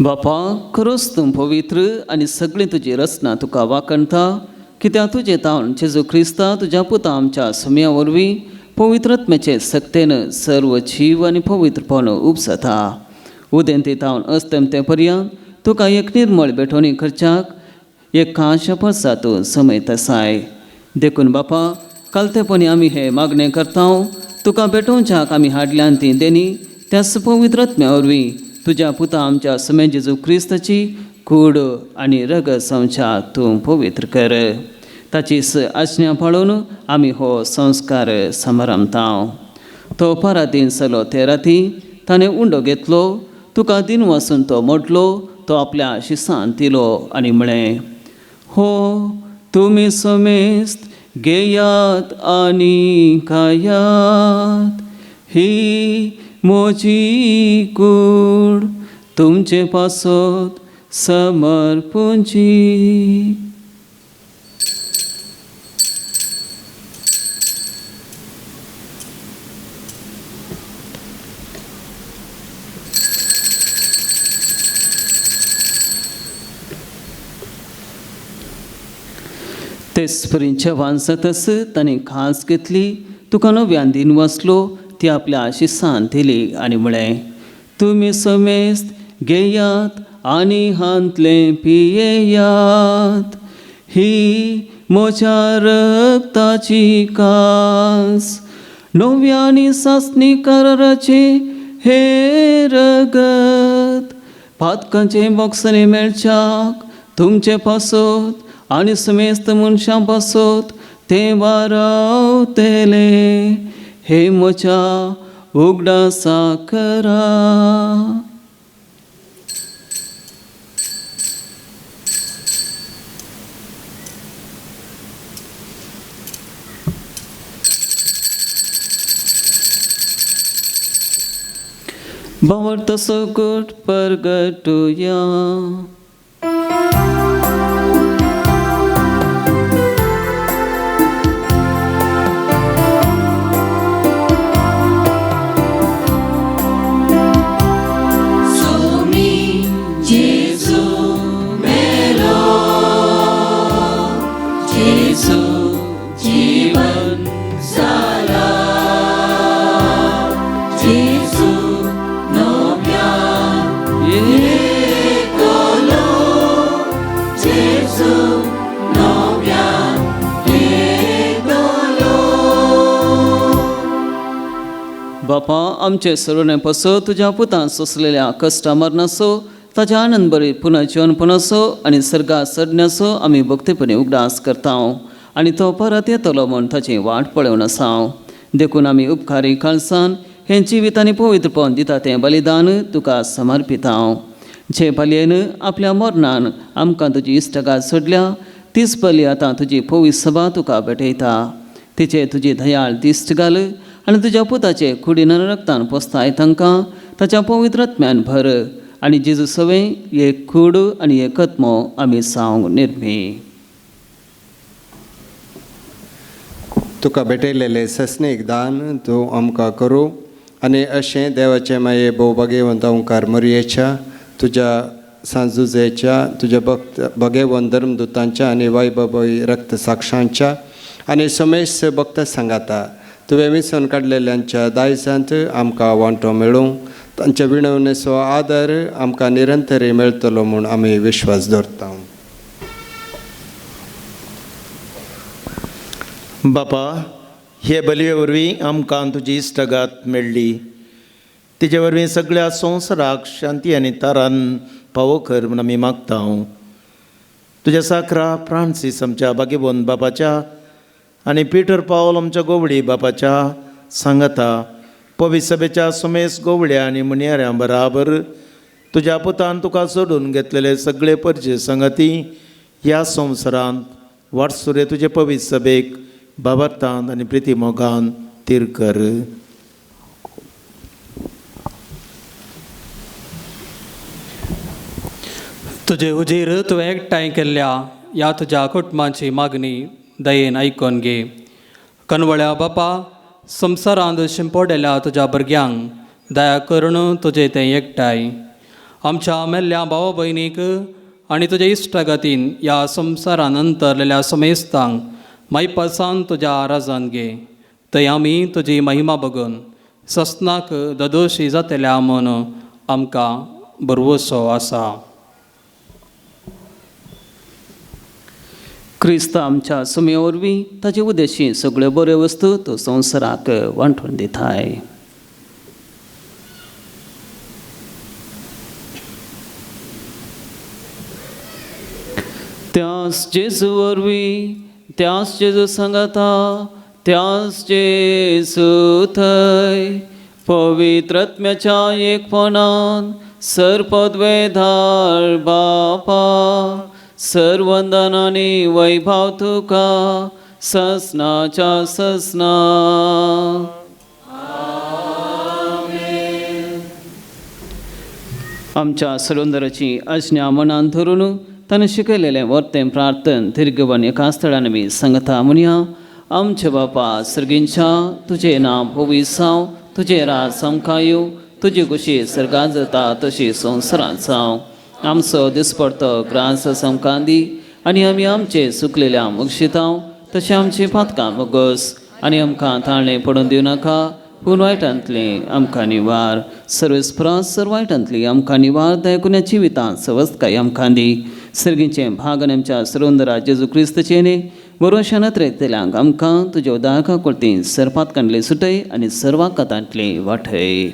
बापा, खरोच तूं पवित्र आनी सगळीं तुजी रचना तुका वाकणता, कित्याक तुजें तावन जेजू क्रिस्ता तुज्या पुता आमच्या सुम्या वरवीं पवित्र आत्म्याचे सक्तेन सर्व जीव आनी पवित्रपण उपजता. उदेंती तावन अस्तमते पर्यंत तुका एक निर्मळ भेटवणी करच्याक एक खास पसा तूं समयत आसाय. देखून बापा, कालतेपणी आमी हे मागणें करता, तुका भेटोवच्याक आमी हाडल्यान ती देणी त्याच पवित्र आत्म्या वरवीं तुज्या पुता आमच्या समे जेजू क्रिस्ताची कूड आनी रगत संवच्या तूं पवित्र कर. ताची आज्ञा पाळून आमी हो संस्कार समारंभता. तो परातीन सलो ते राती ताणें उंडो घेतलो, तुका दिन वासून तो मोडलो, तो आपल्या शिसान दिलो आनी म्हळें, हो तुमी समेस्त घेयात आनी खायात, ही म्हजी कूड तुमचे पासत समर्पूंची. तेच जेवण जातच ताणें खास घेतली, तुका नव्यान दिन वाचलो, ती आपल्या आशिसान दिली आनी म्हळें, तुमी समेस्त घेयात आनी हांतलें पियेयात, ही म्हज्या रक्ताची कास, नव्या आनी सासणी कराराचें हें रगत, पातकांचें बोगसणें मेळच्याक तुमचे पासत आनी समेस्त मनशां पासत तें वारावतलें, हे म्हज्या उगडासा करा. भावार्थ सकट परगटुया. बापा, आमचे सरोने पसो तुज्या पुतान सोंसलेल्या कश्टा मरणाचो, ताज्या आनंद बरी पुनः जिवनपणाचो आनी सर्गा चडण्याचो आमी भक्तीपणी उगडास करता आनी तो परत येतलो म्हूण ताची वाट पळोवन आसा. देखून आमी उपकारी काळसान हें जिवीत आनी पवित्रपण दिता तें बलिदान तुका समर्पिता. जे बलयेन आपल्या मरणान आमकां तुजी इश्टगात सोडल्या, तीच बली आतां तुजी पवित्र सभा तुका भेटयता. तिचे तुजी दयाळ दिश्ट घाल आनी तुज्या पुताचे कुडीन रक्तान पोसताय तांकां ताच्या पवित्र आत्म्यान भर आनी जेजू सवें एक कूड आनी एक आत्मो आमी सावंक निर्मी. तुका भेटयलेलें सस्नीक दान तूं आमकां करूं आनी अशें देवाचें माये भोव भगेवंत ओंकार मोरयेच्या, तुज्या सांजुजेच्या, तुज्या भक्त भगेवंत धर्मदुतांच्या आनी वैभवय रक्त साक्षांच्या आनी समेस्त भक्त सांगाता तुवें विसोन काडलेल्यांच्या दायजांत आमकां वांटो मेळूं, तांच्या विणवणेचो आदार आमकां निरंतरी मेळटलो म्हूण आमी विश्वास दवरता. बापा, हे बलये वरवीं आमकां तुजी इश्टगात मेळ्ळी, तिजे वरवीं सगळ्या संवसाराक शांती आनी तारान पावो कर म्हूण आमी मागता. तुज्या साकरा फ्रांसीस आमच्या बागेबोन बापाच्या आनी पिटर पावल आमच्या गोवडी बापाच्या सांगाता पवित्र सभेच्या सुमेस गोवड्या आनी मुनियाऱ्यां बराबर तुज्या पुतान तुका सोडून घेतलेले सगळे परजे सांगाती ह्या संवसारांत वाटसुरे तुजे पवित्र सभेक बाबरतान आनी प्रिती मोगान तीर कर. तुजे हुजीर तुवें एकठांय केल्ल्या ह्या तुज्या कुटुंबाची मागणी दयेन आयकून घे. कनवळ्या बापा, संवसारांत शिंपडलेल्या तुज्या भुरग्यांक दया करून तुजें तें एकठांय आमच्या मेल्ल्या भावा भयणीक आनी तुज्या इश्टागतीन ह्या संवसारान अंतरलेल्या समेस्तांक मायपासान तुज्या राजान घे. थंय आमी तुजी महिमा बगून सस्नाक ददोशी जातल्या म्हूण आमकां भरवसो आसा. क्रिस्त आमच्या सुमे वरवीं ताचे उद्देशी सगळ्यो बऱ्यो वस्तू तो संवसाराक वांटून दिताय. त्यास जेजू वरवीं, त्यास जेजू सांगाता, त्यास जेजू थंय पवित्र आत्म्याच्या एकपणान ससनाच्या ससना. आमच्या सलोंदराची आज्ञा मनान धरून ताणें शिकयलेलें वर्तें प्रार्थन दीर्घवन एका स्थळान आमी सांगता म्हणया. आमच्या बापा सर्गींच्या, तुजें नांव पवित्र जावं, तुजें राज आमकां येवं, तुजी खुशी सर्गांत जाता तशी संवसारांत जावं. आमचो दिसपडतो ग्रास आमकां दी आनी आमी आमचे सुकलेल्या मुक्षितांव तशें आमची पातकां मुगस आनी आमकां ताळणें पडून दिवं नाका, पूण वायटांतली आमकां निवार. सर्वेस्परास सर वायटांतली आमकां निवार, दयकुन्या जिवितांत सवस्तकाय आमकां दी. सर्गीचें भाग आनी आमच्या सरोंदरा जेजू क्रिस्तचें न्ही बरोवश्या नत्रेतल्यांक आमकां तुज्या उदारका कोर्तीन सरपातकांतले सुटय आनी सर्वाकातांतले वाटय.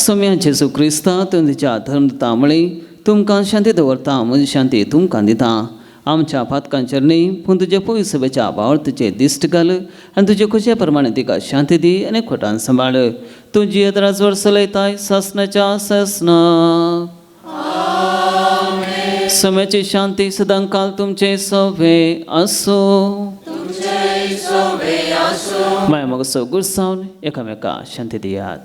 सोम्या जेजू क्रिस्ता तुमच्या धर्मदता म्हळी तुमकां शांती दवरता, म्हजी शांती तुमकां दिता. आमच्या पातकांचेर न्ही पूण तुजे पयस सभेच्या भावार तुजें दिश्ट घाल आनी तुजे खुशे प्रमाणे तिका शांती दी आनी खोटान सांबाळ. तुजी येदराजवर चलयताय सासनाच्या सासना. सम्याची शांती सदांकाल तुमचे सवे आसूं. माया मगसो गुरसावन एकामेका शांती दियात.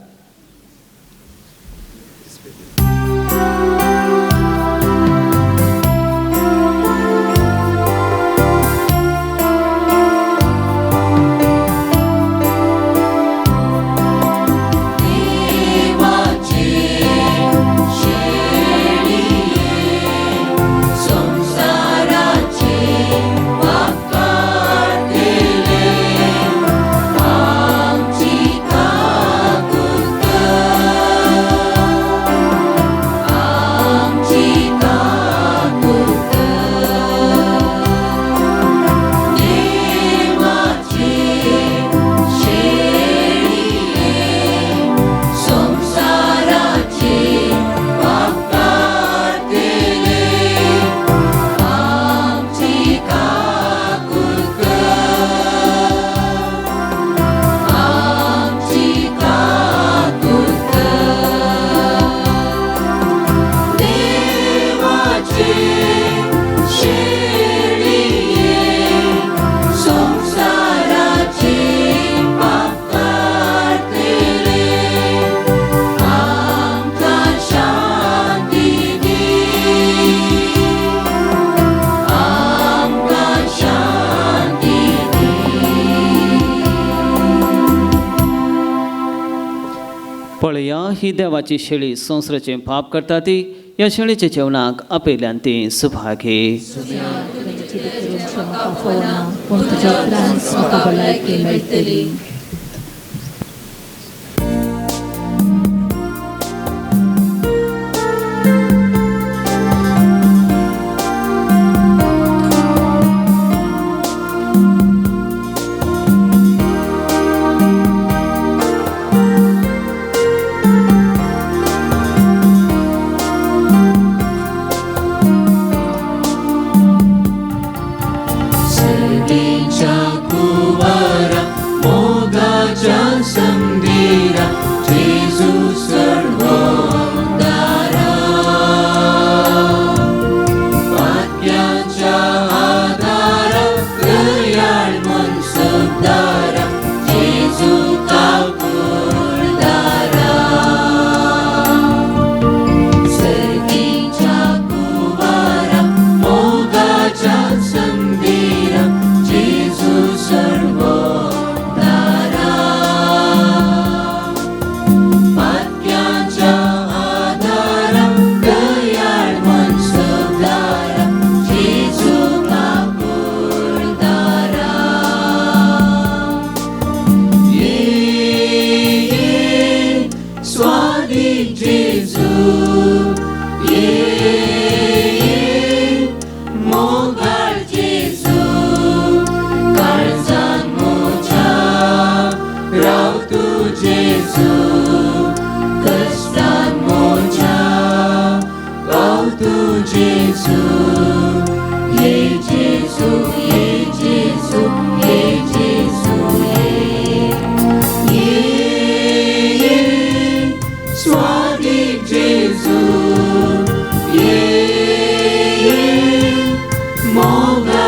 पळया ही देवाची शेळी संवसाराचें पाप करता ती ह्या शेळीच्या जेवणाक आपयल्यान ती सुभागी. पूण तुज्या उपरांत म्हाका भलायकी मेळटली. सर्गीच्या कुंवरा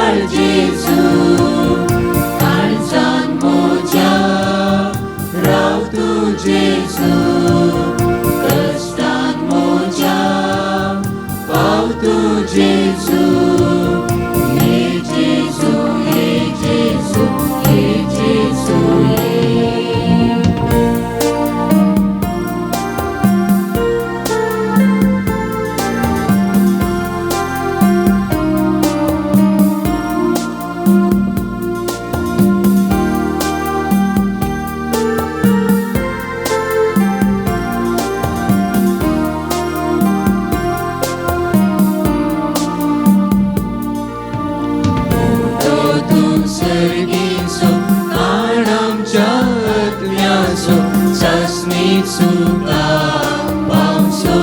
मोगाळ जेजू काळजान म्हज्या राव तूं जेजू कश्टान म्हज्या पाव तूं जेजू ये जेजू ये जेजू ये जेजू ये. तूं सर्गीचो काणामच्या आत्म्याचो सासणीक सुखा पावचो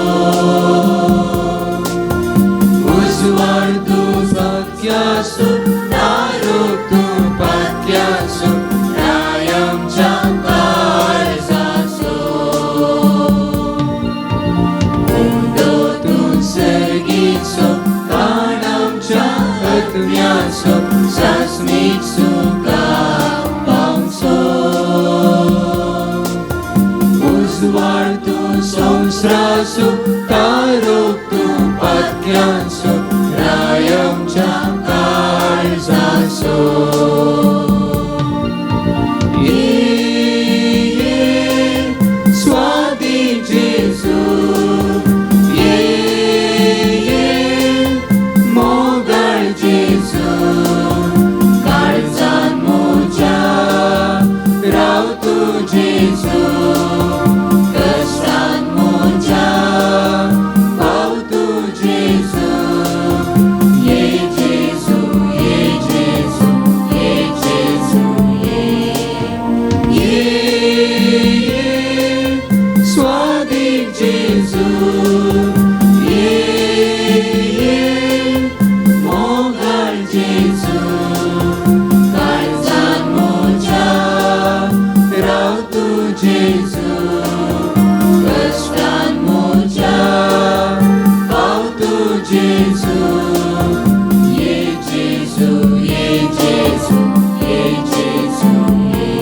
उजवाड तूं सत्याचो तारोक तूं पात्याचो राय आमच्या काळजाचो उंडो तूं सर्गीचो काणामच्या आत्म्याचो सासणीक सुखा पावचो उजवाड तूं संवसाराचो तारोक तूं पात्यांचो राय आमच्या काळजाचो ये ये स्वादी जेजू ये ये मोगाळ जेजू काळजान म्हज्या राव तूं जेजू कश्टान म्हज्या पाव तूं जेजू ये जेजू ये जेजू ये जेजू ये ये ये स्वादीक जेजू ये ये मोगाळ जेजू काळजान म्हज्या राव तूं जेजू कश्टान म्हज्या पाव तूं जेजू ये जेजू ये जेजू ये जेजू ये.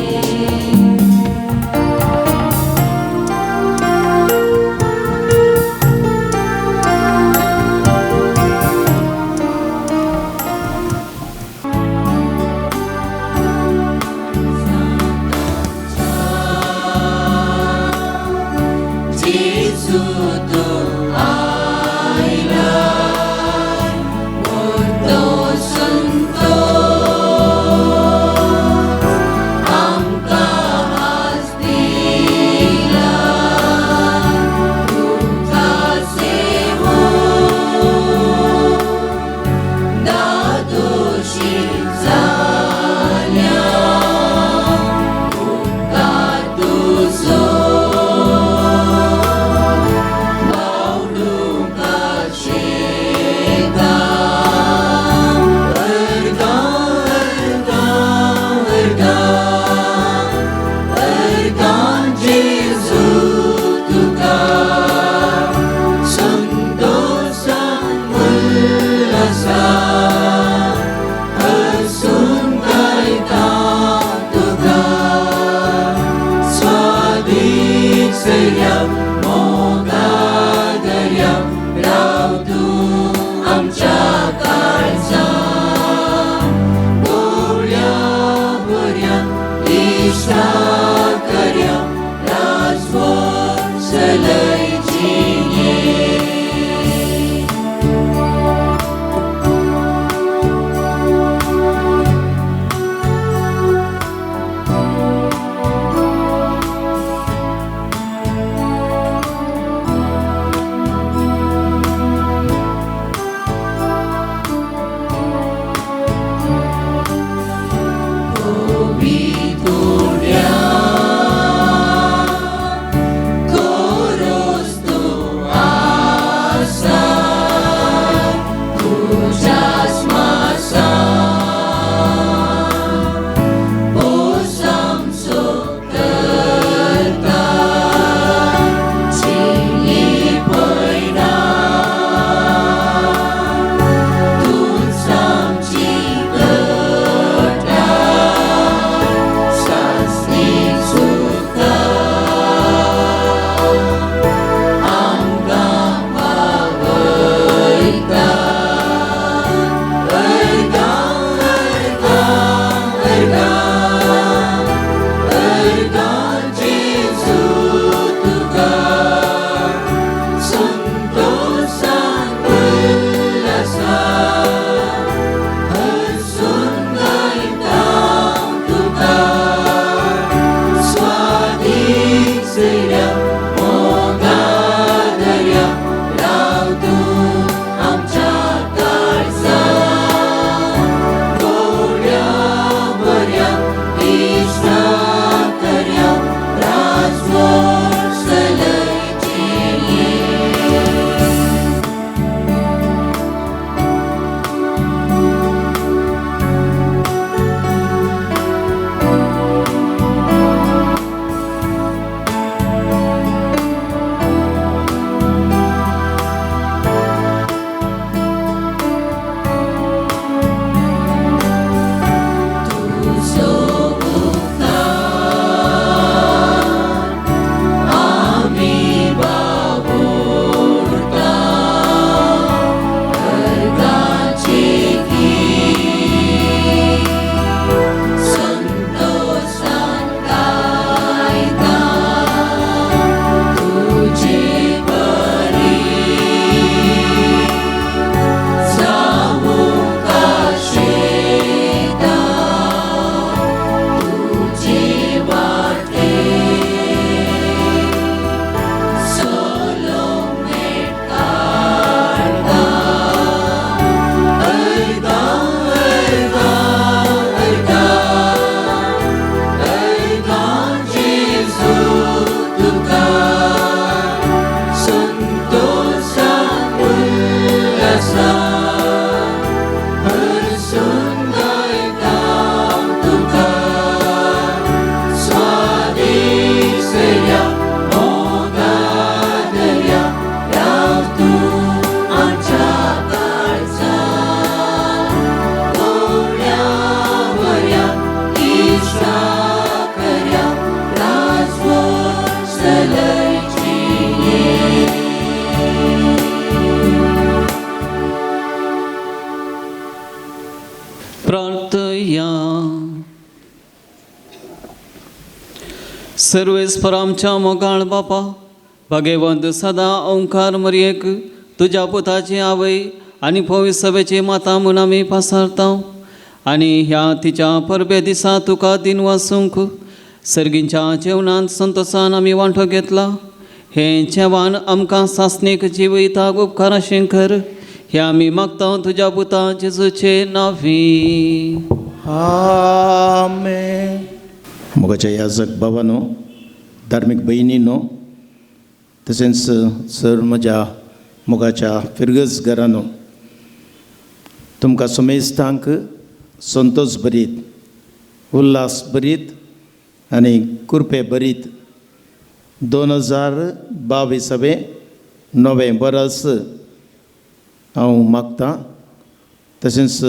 प्रार्थया. सर्वेस्पर आमच्या मोगाळ बापा, भागेवंत सदा ओंकार मरयेक तुज्या पुताची आवय आनी पवित्र सभेची माता म्हूण आमी पासारता आनी ह्या तिच्या परबे दिसा तुका दिन वासूंक सर्गींच्या जेवणांत संतोसान आमी वांटो घेतला. हें जेवण आमकां सासणीक जिवयताक उपकाराशें कर, हें आमी मागता तुज्या पुता जेजूचे नांवी. आमेन. मोगाच्या याजक बाबानो, धार्मीक भयणीनो, तशेंच सर म्हज्या मोगाच्या फिरगज घरानो, तुमकां समेस्तांक संतोष भरीत, उल्हास भरीत आनी कृपे भरीत 2022 नवें बरस हांव मागतां. तशेंच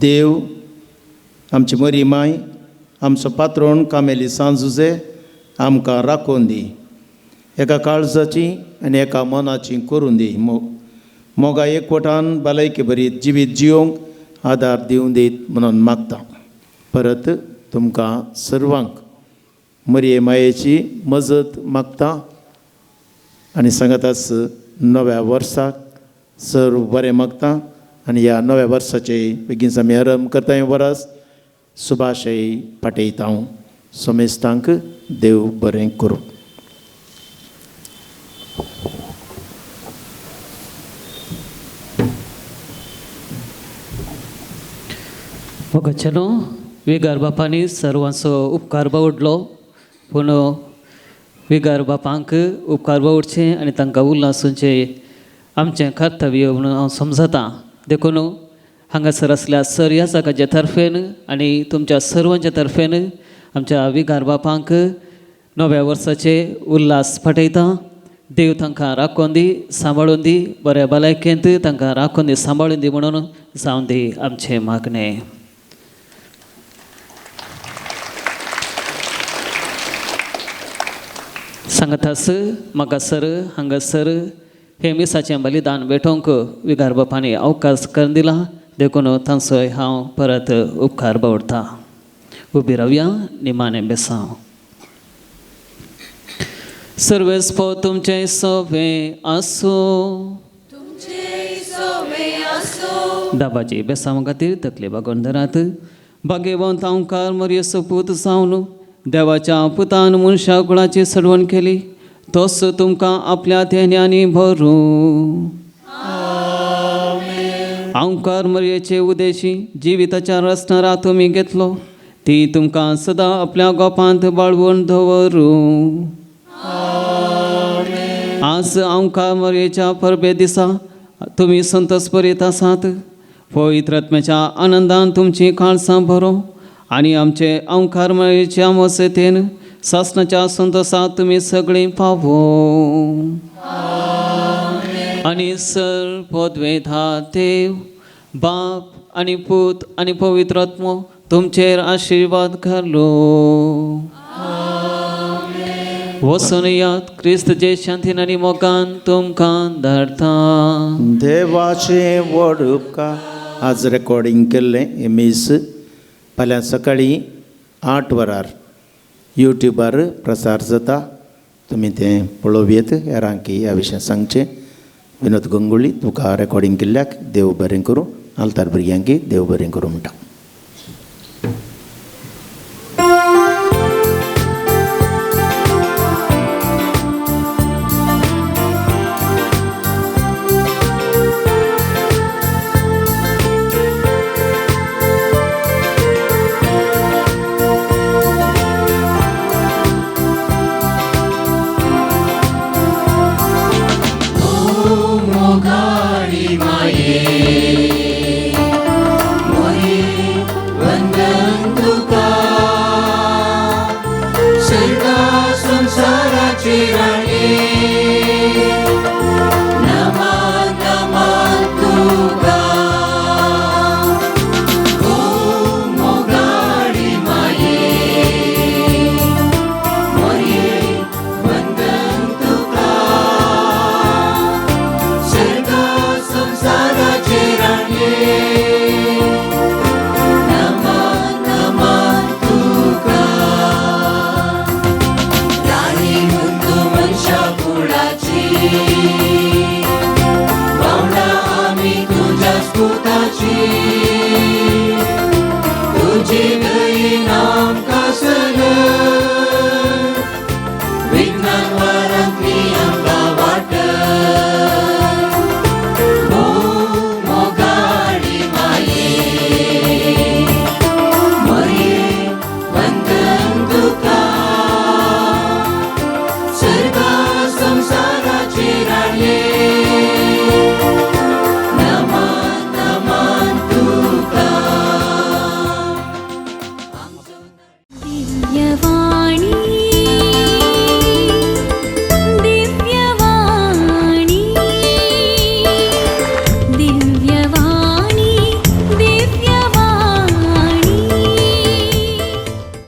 देव आमची मरी माय, आमचो पात्रोण कामेली सांजुजे आमकां राखून दी, एका काळजाची आनी एका मनाची करून दी, मोगा एकवटान भलायकी बरी जिवीत जियोंक आदार दिवं दीत म्हणून मागता. परत तुमकां सर्वांक मरये मायेची मजत मागता आनी सांगाताच नव्या वर्साक सर्व बरें मागता आनी ह्या नव्या वर्साचे बेगीन आमी आरंभ करता. हें वरस सुभाशय पाठयता हांव. समेस्तांक देव बरें करूं. मोगाच्यानो, विगार बापांनी सर्वांचो उपकार बावडलो, पूण विगार बापांक उपकार बावडचे आनी तांकां उल्हासूंचें आमचें कर्तव्य म्हणून हांव समजतां. देखून हांगासर आसल्या सर ह्या जागाच्या तर्फेन आनी तुमच्या सर्वांच्या तर्फेन आमच्या विगार बापांक नव्या वर्साचे उल्हास पाठयता. देव तांकां राखून दी, सांबाळून दी, बऱ्या भलायकेंत तांकां राखून दी, सांबाळून दी म्हणून जावं दी आमचें मागणें. सांगतास म्हाका हांगासर हें मिसाचें बलिदान भेटोवंक विगार बापांनी अवकाश करून दिला, देखून तांचोय हांव परत उपकार बावडटा. उबी रावया, निमाणें बेसांव. सर्वेस्पर तुमचें सोबें आसूं. दाबाजी बेसांव खातीर तकले बागोवन धरात. भाग्यवंत ओंकार मरये सोपूत जावन देवाच्या पुतान मनशा कुळाची सडवण केली, तोच तुमकां आपल्या तेन्यांनी भरूं. ओंकार मरयेचे उदेशी जिविताच्या रसणारा तुमी घेतलो, ती तुमकां सदां आपल्या गोपांत बाळवून दवरूं. आज ओंकार मरयेच्या परबे दिसा तुमी संतोष बरीत आसात. पवित्र आत्म्याच्या आनंदान तुमची काळसां भरों आनी आमचे ओंकार मरयेच्या मजतीन सासणाच्या संतोषात तुमी सगळीं पावो. आनी सर पदवेधा देव बाप आनी पूत आनी पवित्र आत्मो तुमचेर आशिर्वाद घालो. वचून यात क्रिस्त जे शांतीन आनी मोगान तुमकां धाडटा. देवाचें व्हड उपकार. आज रेकॉर्डिंग केल्लें हें मीस फाल्यां सकाळीं 8 वरार यूट्यूबार प्रसार जाता. तुमी तें पळोवयेत. हेरांकी ह्या विशयान सांगचें. विनोद गंगुळी तुका रेकॉर्डिंग केल्ल्याक देव बरें करूं. आल्तार भुरग्यांकी देव बरें करूं म्हणटा.